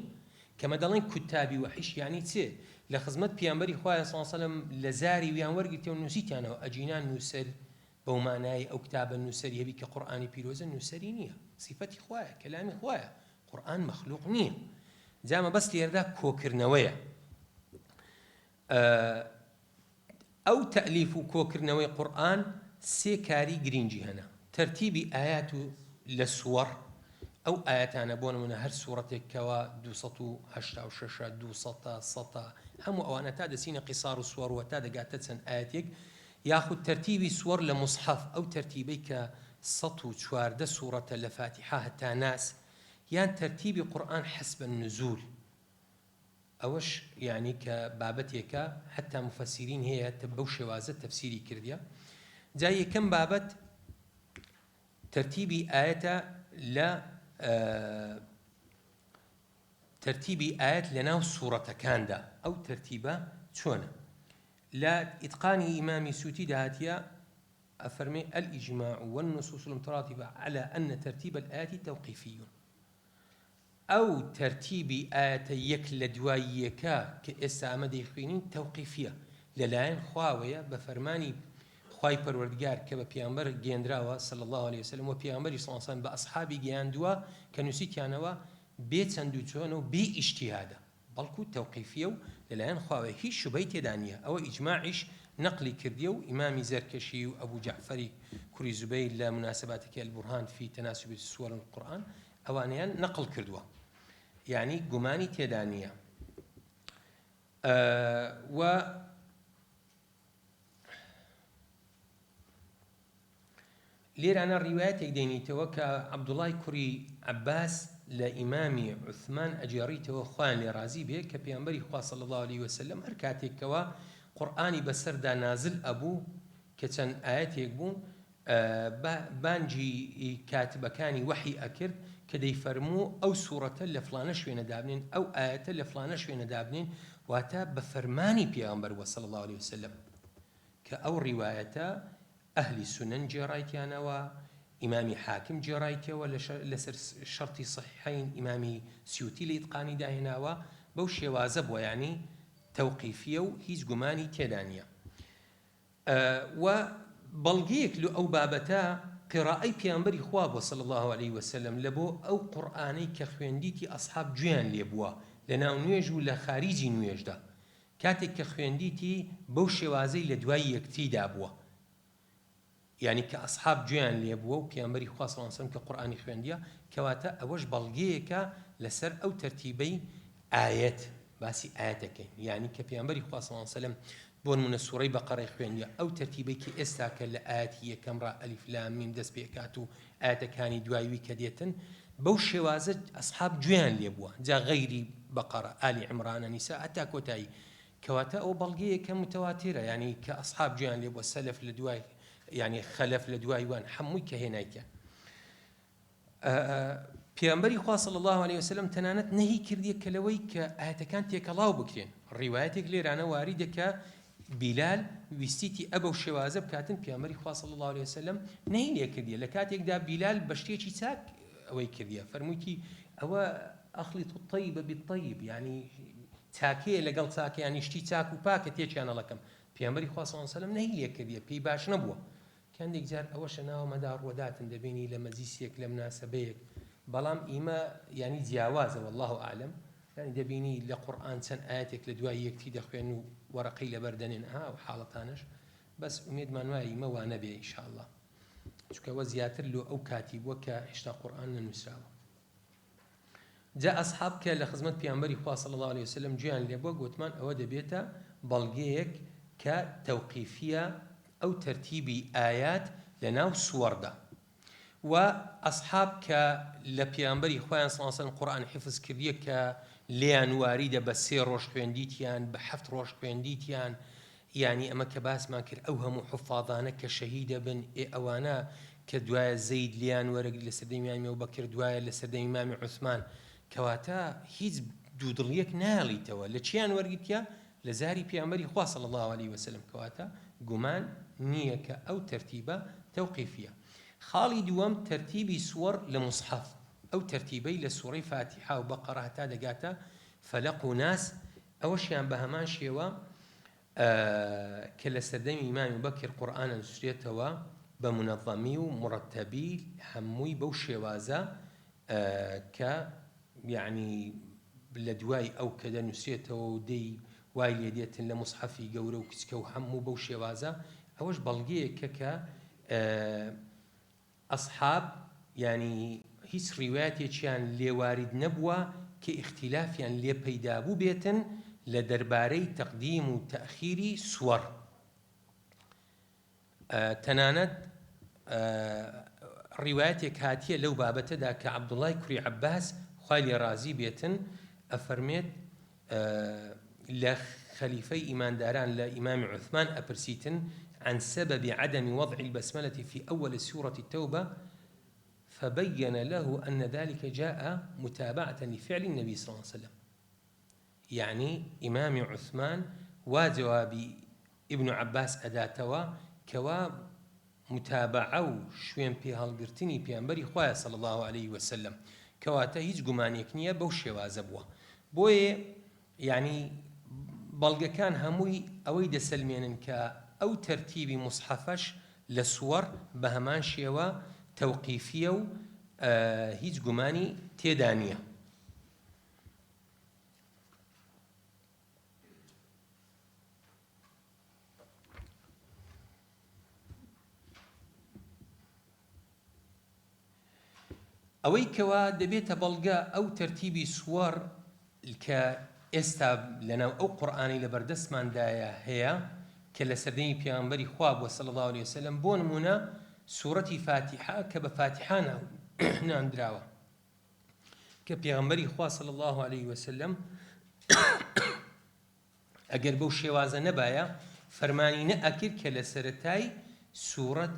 کەمە دەڵێن کوتابی وەحیش یانی چێ لە خزمەت پیامبەری خوایە صلی الله علیه وسلم لە زاری ویان وەرگرتێ و نووسیتیانەوە ئەگینا نووسەر بەو مانای ئەو کتابە نووسەری هەبی کە قورئانی پیرۆزە نووسەری نییە سیفەتی خوایە کەلامی خوایە قورئان مەخلوق نییە جا مەبەست لێرەدا کۆکردنەوەیە ئەو تەئلیف و کۆکردنەوەی قورئان سێ کاری گرینگی هەنە، تەرتیبی ئایات و لە سوەڕ، ئەو ئایەتانە بۆ نمونە هەر سوڕەتێک کەوا 286 ە، دووسەتە، سەتە، هەموو ئەوانە تا دەچینە قیسار و سوەڕ و هەتا دەگاتە چەند ئایەتێک، یاخود تەرتیبی سوەڕ لە موسحەف، ئەو تەرتیبەی کە 114 سوڕەتە لە فاتیحە هەتا ناس، یان تەرتیبی قورئان حسب النزول. ئەوەش یانی کە بابەتێکە حەتا موفەسیرین هەیە بەو شێوازە تەفسیری کردیە جا یەکەم بابەت تەرتیبی ئایەتە لە تەرتیبی ئایەت لە ناو سوڕەتەکاندا ئەو تەرتیبە چۆنە لە ئیتقانی ئیمامی سوتی داهاتیە ئەفەرمێ الإجماع والنصوص المتراتبة على أن ترتيب الآيات توقيفي ئەو تەرتیبی ئایەتە یەک لە دوای یەکە کە ئێستا ئەمە دەیخوێنین تەوقیفیە لە لایەن خواوەیە بە فەرمانی خوای پەروەردگار کە بە پێغەمبەر گەیەندراوە صلی اللە علیە وسلم وە پێغەمبەریش صلی اللە علیە وسلم بە ئەسحابی گەیاندووە کە نووسیتیانەوە بێ چەند و چۆنە و بێ ئیجتیهادە بەڵکو تەوقیفیە و لەلایەن خواوەیە هیچ شوبهەی تێدا نیە ئەوە ئیجماعیش نەقلی کردیە و ئیمامی زەرکەشی و ئەبو جەعفەری کوڕی زوبەیر لە موناسەباتەکەی البرهان فی تناسب سور القرآن ئەوانەیان نەقڵ کردووە یانی گومانی تێدا نیە و لێرانە ڕیوایەتێک دێنیتەوە کە عەبدوڵای کوڕی عەباس لە ئیمامی عوثمان ئەگێڕیتەوە خوایان لێ ڕازی بێ کە پێغەمبەری خوا صلی اللە علیە وسلم هەر کاتێک کەوا قورئانی بەسەردا نازل ئەبوو کە چەند ئایەتێک بوو بانگی کاتبەکانی وەحی ئەکرد کە دەیفەرموو ئەو سوڕەتە لە فڵانە شوێنە دابنێن ئەو ئایەتە لە فڵانە شوێنە دابنێن واتە بە فەرمانی پێغەمبەر بووە صلی اللە علیە وسلم کە ئەو ڕیوایەتە ئەهلی سونەن گێڕایتیانەوە، ئیمامی حاکم گێڕایتەوە لەسەر شەرتی صحیحەین، ئیمامی سیوطی لە ئیتقانیدا هێناوە، بەو شێوازە بووە یانی تەوقیفیە و هیچ گومانی تێدا نیە. وە بەڵگەیەک لۆ ئەو بابەتە قیرائەی پێغەمبەری خوا بووە صلی اللە علیە وسلم لە بۆ ئەو قورئانەی کە خوێندیتی ئەسحاب گوێیان لێ بووە لە ناو نوێژ و لە خاریجی نوێژدا کاتێک کە خوێندیتی بەو شێوازەی لە دوای یەکتریدا بووە یانی کە ئەسحاب گوێیان لێ بووە و پێغەمبەری خوا صلی اللە علیە وسلم کە قورئانی خوێندیە کەواتە ئەوەش بەڵگەیەکە لەسەر ئەو تەرتیبەی ئایەت باسی ئایەتەکەین یانی کە پێغەمبەری خوا صلی اللە علیە وسلم بۆ نمونە سوڕەی بەقەرەی خوێندیە ئەو تەرتیبەی کە ئێستا کە لە ئایەتی یەکەم ڕا ئەلیف لام میم دەست پێکات و ئایەتەکانی دوای وی کە دێتن بەو شێوازە ئەسحاب گوێیان لێ بووە جا غەیری بەقەرە ئالی عیمرانە نیسا هەتا کۆتایی کەواتە ئەوە بەڵگەیەکە متەواترە یانی کە ئەسحاب گوێیان لێ بووە سەلەف لە دوای یانی خەلەف لە دوای وان حەمووی کە هێنایتیان. پێغەمبەری خوا صلی اللە علیە وسلم تەنانەت نەهی کردیە کە لەوەی کە ئایەتەکان تێکەڵاو بکرێن، ڕیوایەتێک لێرانە واریدە کە بیلال ویستیتی ئە بەو شێوازە بکاتن پێغەمبەری خوا صلی اللە علیە وسلم نەهی لێ کردیە لە کاتێکدا بیلال بە شتێکی چاک ئەوەی کردیە فەرموویتی ئەوە اخلط الطیب بالطیب یعنی چاکەیە لەگەڵ چاکە یعنی شتی چاک و پاکە تێکیان ئەڵەکەم پێغەمبەری خوا صلی اللە علیە وسلم نەهی لێ کردیە پێی باش نەبووە هەندێک جار ئەوەشە ناومەدا ڕوەداتن دەبینی لە مەجلیسێک لە مناسەبەیەک بەڵام ئیمە یانی جیاوازە واللە اعلم یانی دەبینی لە قورئان چەند ئایەتێک لە دوای یەکتری دەخوێن و وەرەقەی لەبەر دەنێن ئەها ئەو حاڵەتانەش بەس ئومێدمان وایە ئیمە وانەبێ ان شاء اللە چونکە ئەوە زیاتر لۆ ئەو کاتی بووە کە هێشتا قورئان نەنووسراوە. جا ئەسحاب کە لە خزمەت پێغەمبەری خوا صلی اللە علیە وسلم گوێیان لێ بووە گۆتمان ئەوە دەبێتە بەڵگەیەک کە تەوقیفیە ئەو تەرتیبی ئایات لە ناو سوەڕدا وە ئەسحاب کە لە پێغەمبەری خۆیان صلی اللە علیە وسلم قورئان حفظ کردیە کە لێیان واریدە بە سێ ڕۆژ خوێندیتیان بە حەفت ڕۆژ خوێندیتیان یانی ئەمە کە باسمان کرد ئەو هەموو حوفاظانە کە شەهیدەبن ئێ ئەوانە کە دوایە زەید لێیان وەرەگری لە سەردەمی ئیمامی ئەوبەکر دوایە لە سەردەمی ئیمامی عوسمان کەواتە هیچ دوودڵیەک نایەڵیتەوە لە چیان وەرگرتیە لە زاری پێغەمبەری خوا صلی اللە علیە وسلم کەواتە گومان نییە کە ئەو تەرتیبە تەوقیفیە خاڵی دووەم تەرتیبی سوەڕ لە موسحەف ئەو تەرتیبەی لە سوڕەی فاتیحا و بەقەڕە هەتا دەگاتە فەلەق و ناس ئەوەشیان بە هەمان شێوە کە لە سەردەمی ئیمامی بەکر قورئان ئەنوسرێتەوە بە مونەزەمی و مورەتەبی هەمووی بەو شێوازە کە یەعنی لە دوای ئەو کە دەنوسرێتەوە و دەی وای لێ دێتن لە موسحەفی گەورە و کچکە و هەموو بەو شێوازە ئەوەش بەڵگەیەکە کە ئەسحاب یانی هیچ ڕیوایەتێکیان لێ وارید نەبووە کە ئیختیلافیان لێ پەیدا بووبێتن لە دەربارەی تەقدیم و تەئخیری سوەڕ تەنانەت ڕیوایەتێک هاتیە لەو بابەتەدا کە عەبدوڵای کوڕی عەباس خوای لێ ڕازی بێتن ئەفەرمێت لە خەلیفەی ئیمانداران لە ئیمامی عوثمان ئەپرسیتن، عن سبب عدم وضع البسملە فی اول سورە التوبە فبین له ان ذلک جاء متابعە لفعل النبی صلی اللە علیە وسلم یەعنی ئیمامی عوثمان وا جوابی ئیبن عەباس ئەداتەوە کەوا متابەعە و شوێن پێ هەڵگرتنی پێغەمبەری خوایە صلی اللە علیە وسلم کەواتە هیچ گومانێک نیە بەو شێوازە بووە بۆیە یانی بەڵگەکان هەمووی ئەوەی دەسەلمێنن کە ئەو تەرتیبی موسحەفەش لە سوەڕ بە هەمان شێوە تەوقیفیە و هیچ گومانی تێدا نیە. ئەوەی کەوا دەبێتە بەڵگە ئەو تەرتیبی سوەڕ کە ئێستا لەناو ئەو قورئانەی لەبەردەستماندایە هەیە کە لە سەردەمی پێغەمبەری خوا بووە صلی اللە علیە وسلم بۆ نمونە سورەتی فاتیحە کە بە فاتیحە ناندراوە کە پێغەمبەری خوا صلی اللە علیه وسلم ئەگەر بەو شێوازە نەبایە فەرمانی نەئەکرد کە لە سەرەتای سورەت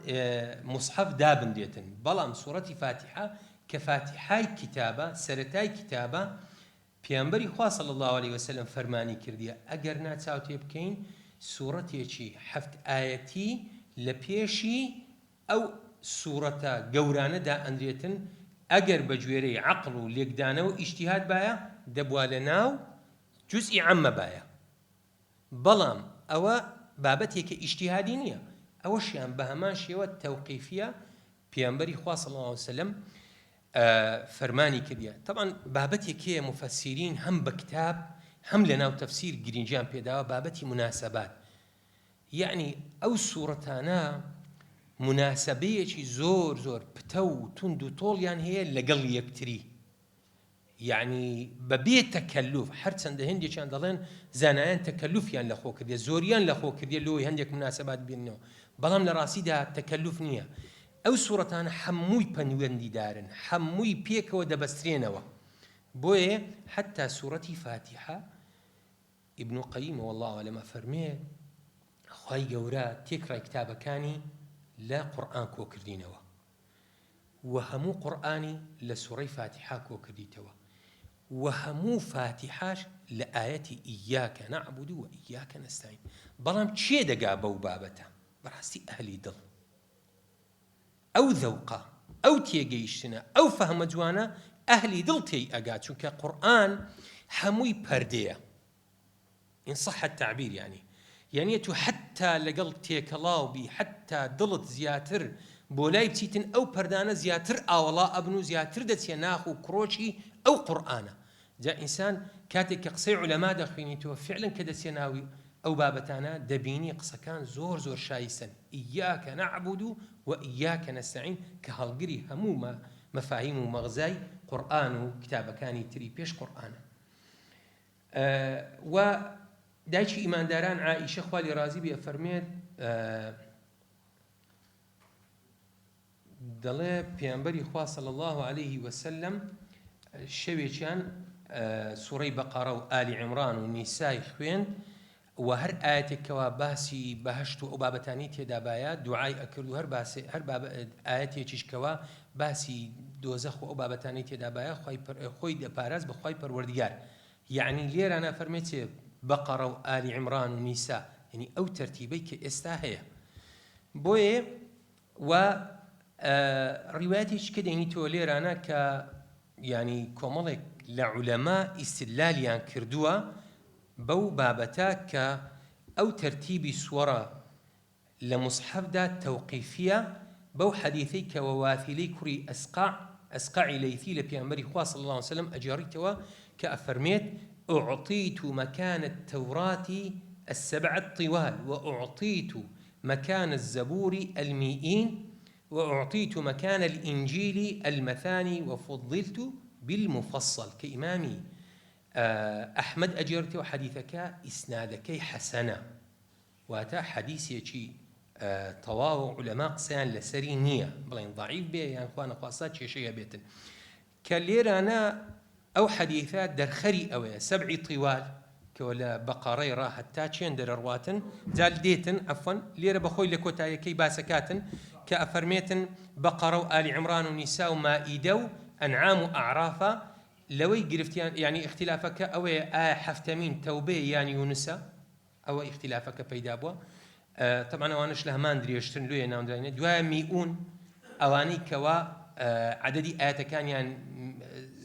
موسحەف دابنرێتن، بەڵام سورەتی فاتیحە کە فاتیحای کیتابە سەرەتای کیتابە پێغەمبەری خوا صلی اللە علیە وسلم فەرمانی کردیە، ئەگەر نا چاو تێ بکەین سورەتێکی حەفت ئایەتی لە پێشی ئەو سورەتە گەورانە دائەنرێتن، ئەگەر بە گوێرەی عەقڵ و لێکدانەوە ئیجتیهاد بایە دەبوا لە ناو جوزئی عەممە بایە بەڵام ئەوە بابەتێکە ئیجتیهادی نیە ئەوەشیان بەهەمان شێوە تەوقیفیە پێغەمبەری خوا صلی اللە علیە وسلم فەرمانی کردیە تەبعەن بابەتێک هەیە موفەسیرین هەم بە کتاب هەم لەناو تەفسیر گرنگیان پێداوە بابەتی موناسەبات یەعنی ئەو سوڕەتانە موناسەبەیەکی زۆر زۆر پتەو و توند و تۆڵیان هەیە لەگەڵ یەکتری یەعنی بە بێ تەکەلوف، هەرچەندە هێندێکیان دەڵێن زانایان تەکەلوفیان لە خۆ کردیە، زۆریان لە خۆ کردیە لۆی هەندێک موناسەبات ببیننەوە، بەڵام لە ڕاستیدا تەکەلوف نییە. ئەو سوڕەتانە حەمووی پەنوەندیدارن، حەمووی پێکەوە دەبەسترێنەوە. بۆیە حەتتا سوڕەتی فاتیحە ابن قیم واللە اعلم ئەفەرموێ خوای گەورە تێکڕای کتابەکانی لە قورئان کۆکردینەوە. و هەموو قورئانی لە سوڕەی فاتیحا کۆکردیتەوە و هەموو فاتیحاش لە ئایەتی ایاک نعبد و ایاک نستعین. بەڵام کێ دەگا بەو بابەتە؟ بەڕاستی ئەهلی دڵ. ئەو زەوقە، ئەو تێگەیشتنە، ئەو فەهمە جوانە ئەهلی دڵ تێی ئەگا، چونکە قورئان هەمووی پەردەیە. ان صح التعبیر یانی یانی تو حەتتا لەگەڵ تێکەڵاو بی حەتتا دڵت زیاتر بۆ لای بچیتن ئەو پەردانە زیاتر ئاوەڵا ئەبن و زیاتر دەچیە ناخ و کڕۆکی ئەو قورئانە جا ئینسان کاتێک کە قسەی عولەما دەخوینیتەوە فعلا کە دەچیە ناوی ئەو بابەتانە دەبینی قسەکان زۆر زۆر شایستەن ایاک نعبد و ایاک نستعین کە هەڵگری هەموو مەفاهیم و مەغزای قورئان و کتابەکانی تری پێش قورئانن. وە دایکی ئیمانداران عائیشە خوا لێ ڕازی بێ ئەفەرموێت دەڵێ پێغەمبەری خوا صلی الله علیه وسلم شەوێکیان سوڕەی بەقەڕە و ئالی عیمڕان و نیسای خوێند و هەر ئایەتێک کەوا باسی بەهەشت و ئەو بابەتانەی تێدا بایە دوعای ئەکرد و هەر باسێ هەر ئایەتێکیش کەوا باسی دۆزەخ و ئەو بابەتانەی تێدا بایە خوای خۆی دەپاراست بە خوای پەروەردگار یەعنی لێرانە فەرمێ چێ بەقەڕە و ئالی عیمڕان و نیسا یەعنی ئەو تەرتیبەی کە ئێستا هەیە بۆیە و ڕیوایەتێکی کە دەینیتەوە لێرانە کە یانی کۆمەڵێک لە عولەما ئیستدلالیان کردووە بەو بابەتە کە ئەو تەرتیبی سوەڕە لە موسحەفدا تەوقیفیە بەو حەدیثەی کە وواثیلەی کوڕی ئەسقەع ئەسقەعی لەیثی لە پێغەمبەری خوا صلی اللە علیە وسلم ئەگێڕیتەوە کە ئەفەرموێت اعطیت مکان التوراة السبع الطوال واعطیت مکان الزبور المئین واعطیت مکان الانجیل المثانی وفضلت بالمفصل کە ئیمامی ئەحمەد ئەگێڕیتەوە حەدیثەکە ئیسنادەکەی حەسەنە واتە حەدیسێکی تەواوە عولەما قسەیان لەسەری نییە بڵێن ضعیف بێ یان خوا نەخواستە کێشەی هەبێتن کە لێرانە ئەو حەدیثە دەرخەری ئەوەیە سەبعی طیوال کەوە لە بەقەڕەی ڕا هەتا چێن دەرەڕواتن جا دێتن عەفوەن لێرە بەخۆی لە کۆتاییەکەی باسەکاتن کە ئەفەرمێتن بەقەڕە و ئالی عیمڕان و نیسا و مائیدە و ئەنعام و ئەعرافە لەوەی گرفتیان یانی ئیختیلافەکە ئەوەیە ئایا حەفتەمین تەوبەیە یان یونسە ئەوە ئیختیلافەکە پەیدا بووە تەبعەن ئەوانەش لە هەمان درێژترن لۆیە ناونراینە دوایە میئون ئەوانەی کەوا عەدەدی ئایەتەکانیان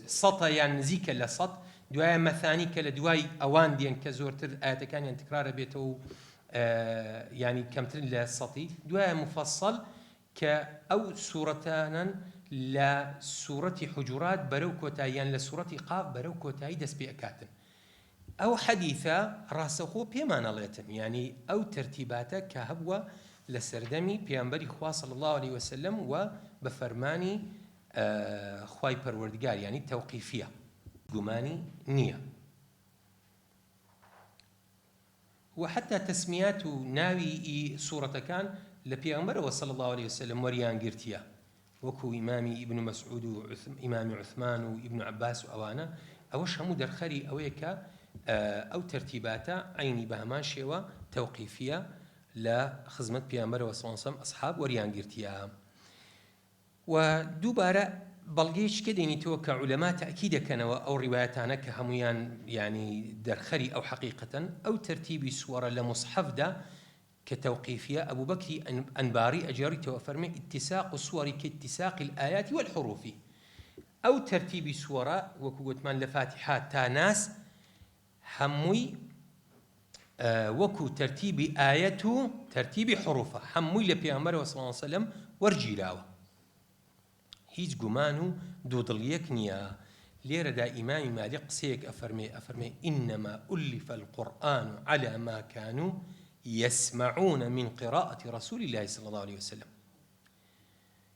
سەتە یان نزیکە لە سەت دوایە مەثانی کە لە دوای ئەوان دێن کە زۆرتر ئایەتەکانیان تکرارە بێتەوە و ینی کەمتر لە سەتی دوایە مفصل کە ئەو سوڕەتانەن لە سوڕەتی حجورات بەرەو کۆتایی یان لە سوڕەتی قاف بەرەو کۆتایی دەست پێ ئەکاتن ئەو حەدیثە ڕاستەوخۆ پێمان ئەڵێتن یانی ئەو تەرتیباتە کە هەبووە لە سەردەمی پێغەمبەری خوا صلی اللە علیه وسلم و بە فەرمانی خوای پەروەردگار یانی تەوقیفیە گومانی نییە. وە حەتا تەسمیات و ناوی ی سوڕەتەکان لە پێغەمبەرەوە صلی اللە علیە وسلم وەریان گرتیە وەکو ئیمامی ئیبن مەسعود و ئیمامی عوثمان و ئیبن عەباس و ئەوانە ئەوەش هەموو دەرخەری ئەوەیە کە ئەو تەرتیباتە عەینی بە هەمان شێوە تەوقیفیە لە خزمەت پێغەمبەرەوە صلی اللە علیە وسلم ئەسحاب وەریان گرتیە. وە دووبارە بەڵگەیەکی کە دێنیتەوە کە عولەما تەئکید ئەکەنەوە ئەو ڕیوایەتانە کە هەموویان یانی دەرخەری ئەو حەقیقەتەن ئەو تەرتیبی سوەڕە لە موسحەفدا کە تەوقیفیە ئەبوبەکری ئەنباری ئەگێڕیتەوە ئەفەرمێ اتساق السور کاتساق الآیات والحروف ئەو تەرتیبی سوەڕە وەکو گوتمان لە فاتیحە تا ناس هەمووی وەکو تەرتیبی ئایەت و تەرتیبی حروفە هەمووی لە پێغەمبەرەوە صلی اللە علیە وسلم وەرگیراوە هیچ گومان و دوودڵیەک نییە لێرەدا ئیمامی مالیک قسەیەک ئەفەرمێ ئەفەرمێ إنما ألف القرآن على ما كانوا يسمعون من قراءة رسول الله صلى الله عليه وسلم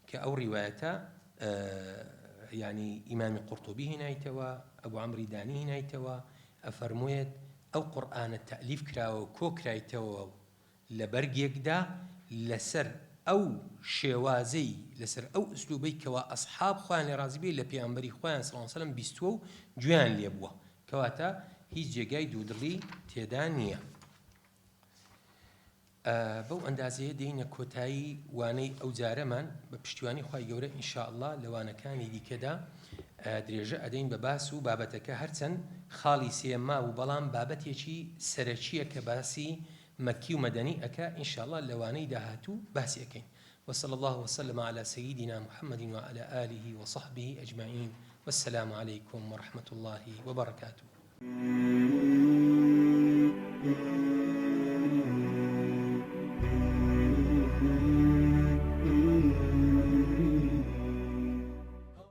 کە ئەو ڕیوایەتە یانی ئیمامی قورتوبی هینایتەوە، ئەبو عەمری دانی هینایتەوە، ئەفەرموێت ئەو قورئانە تەئلیف کراوە و کۆ کرایتەوە و لە بەرگێکدا لەسەر ئەو شێوازەی لەسەر ئەو ئسلوبەی کەوا ئەسحاب خوایان لێ ڕازی بێ لە پێغەمبەری خۆیان صلی اللە علیە وسلم بیستووە و گوێیان لێ بووە کەواتە هیچ جێگای دوودڵی تێدا نییە. بەو ئەندازەیە دێینە کۆتایی وانەی ئەو جارەمان بە پشتیوانی خوای گەورە ان شاء اللە لە وانەکانی دیکەدا درێژە ئەدەین بە باس و بابەتەکە هەرچەند خاڵی سێیەم مابوو بەڵام بابەتێکی سەرەکیە کە باسی مەکی و مەدەنی ئەکا ان شاء اللە لە وانەی داهاتوو باسی ئەکەین وصلی اللە وسلم علی سیدنا محمد وعلی آله وصحبه اجمعین والسلام علیکم ورحمة اللە وبرکاته.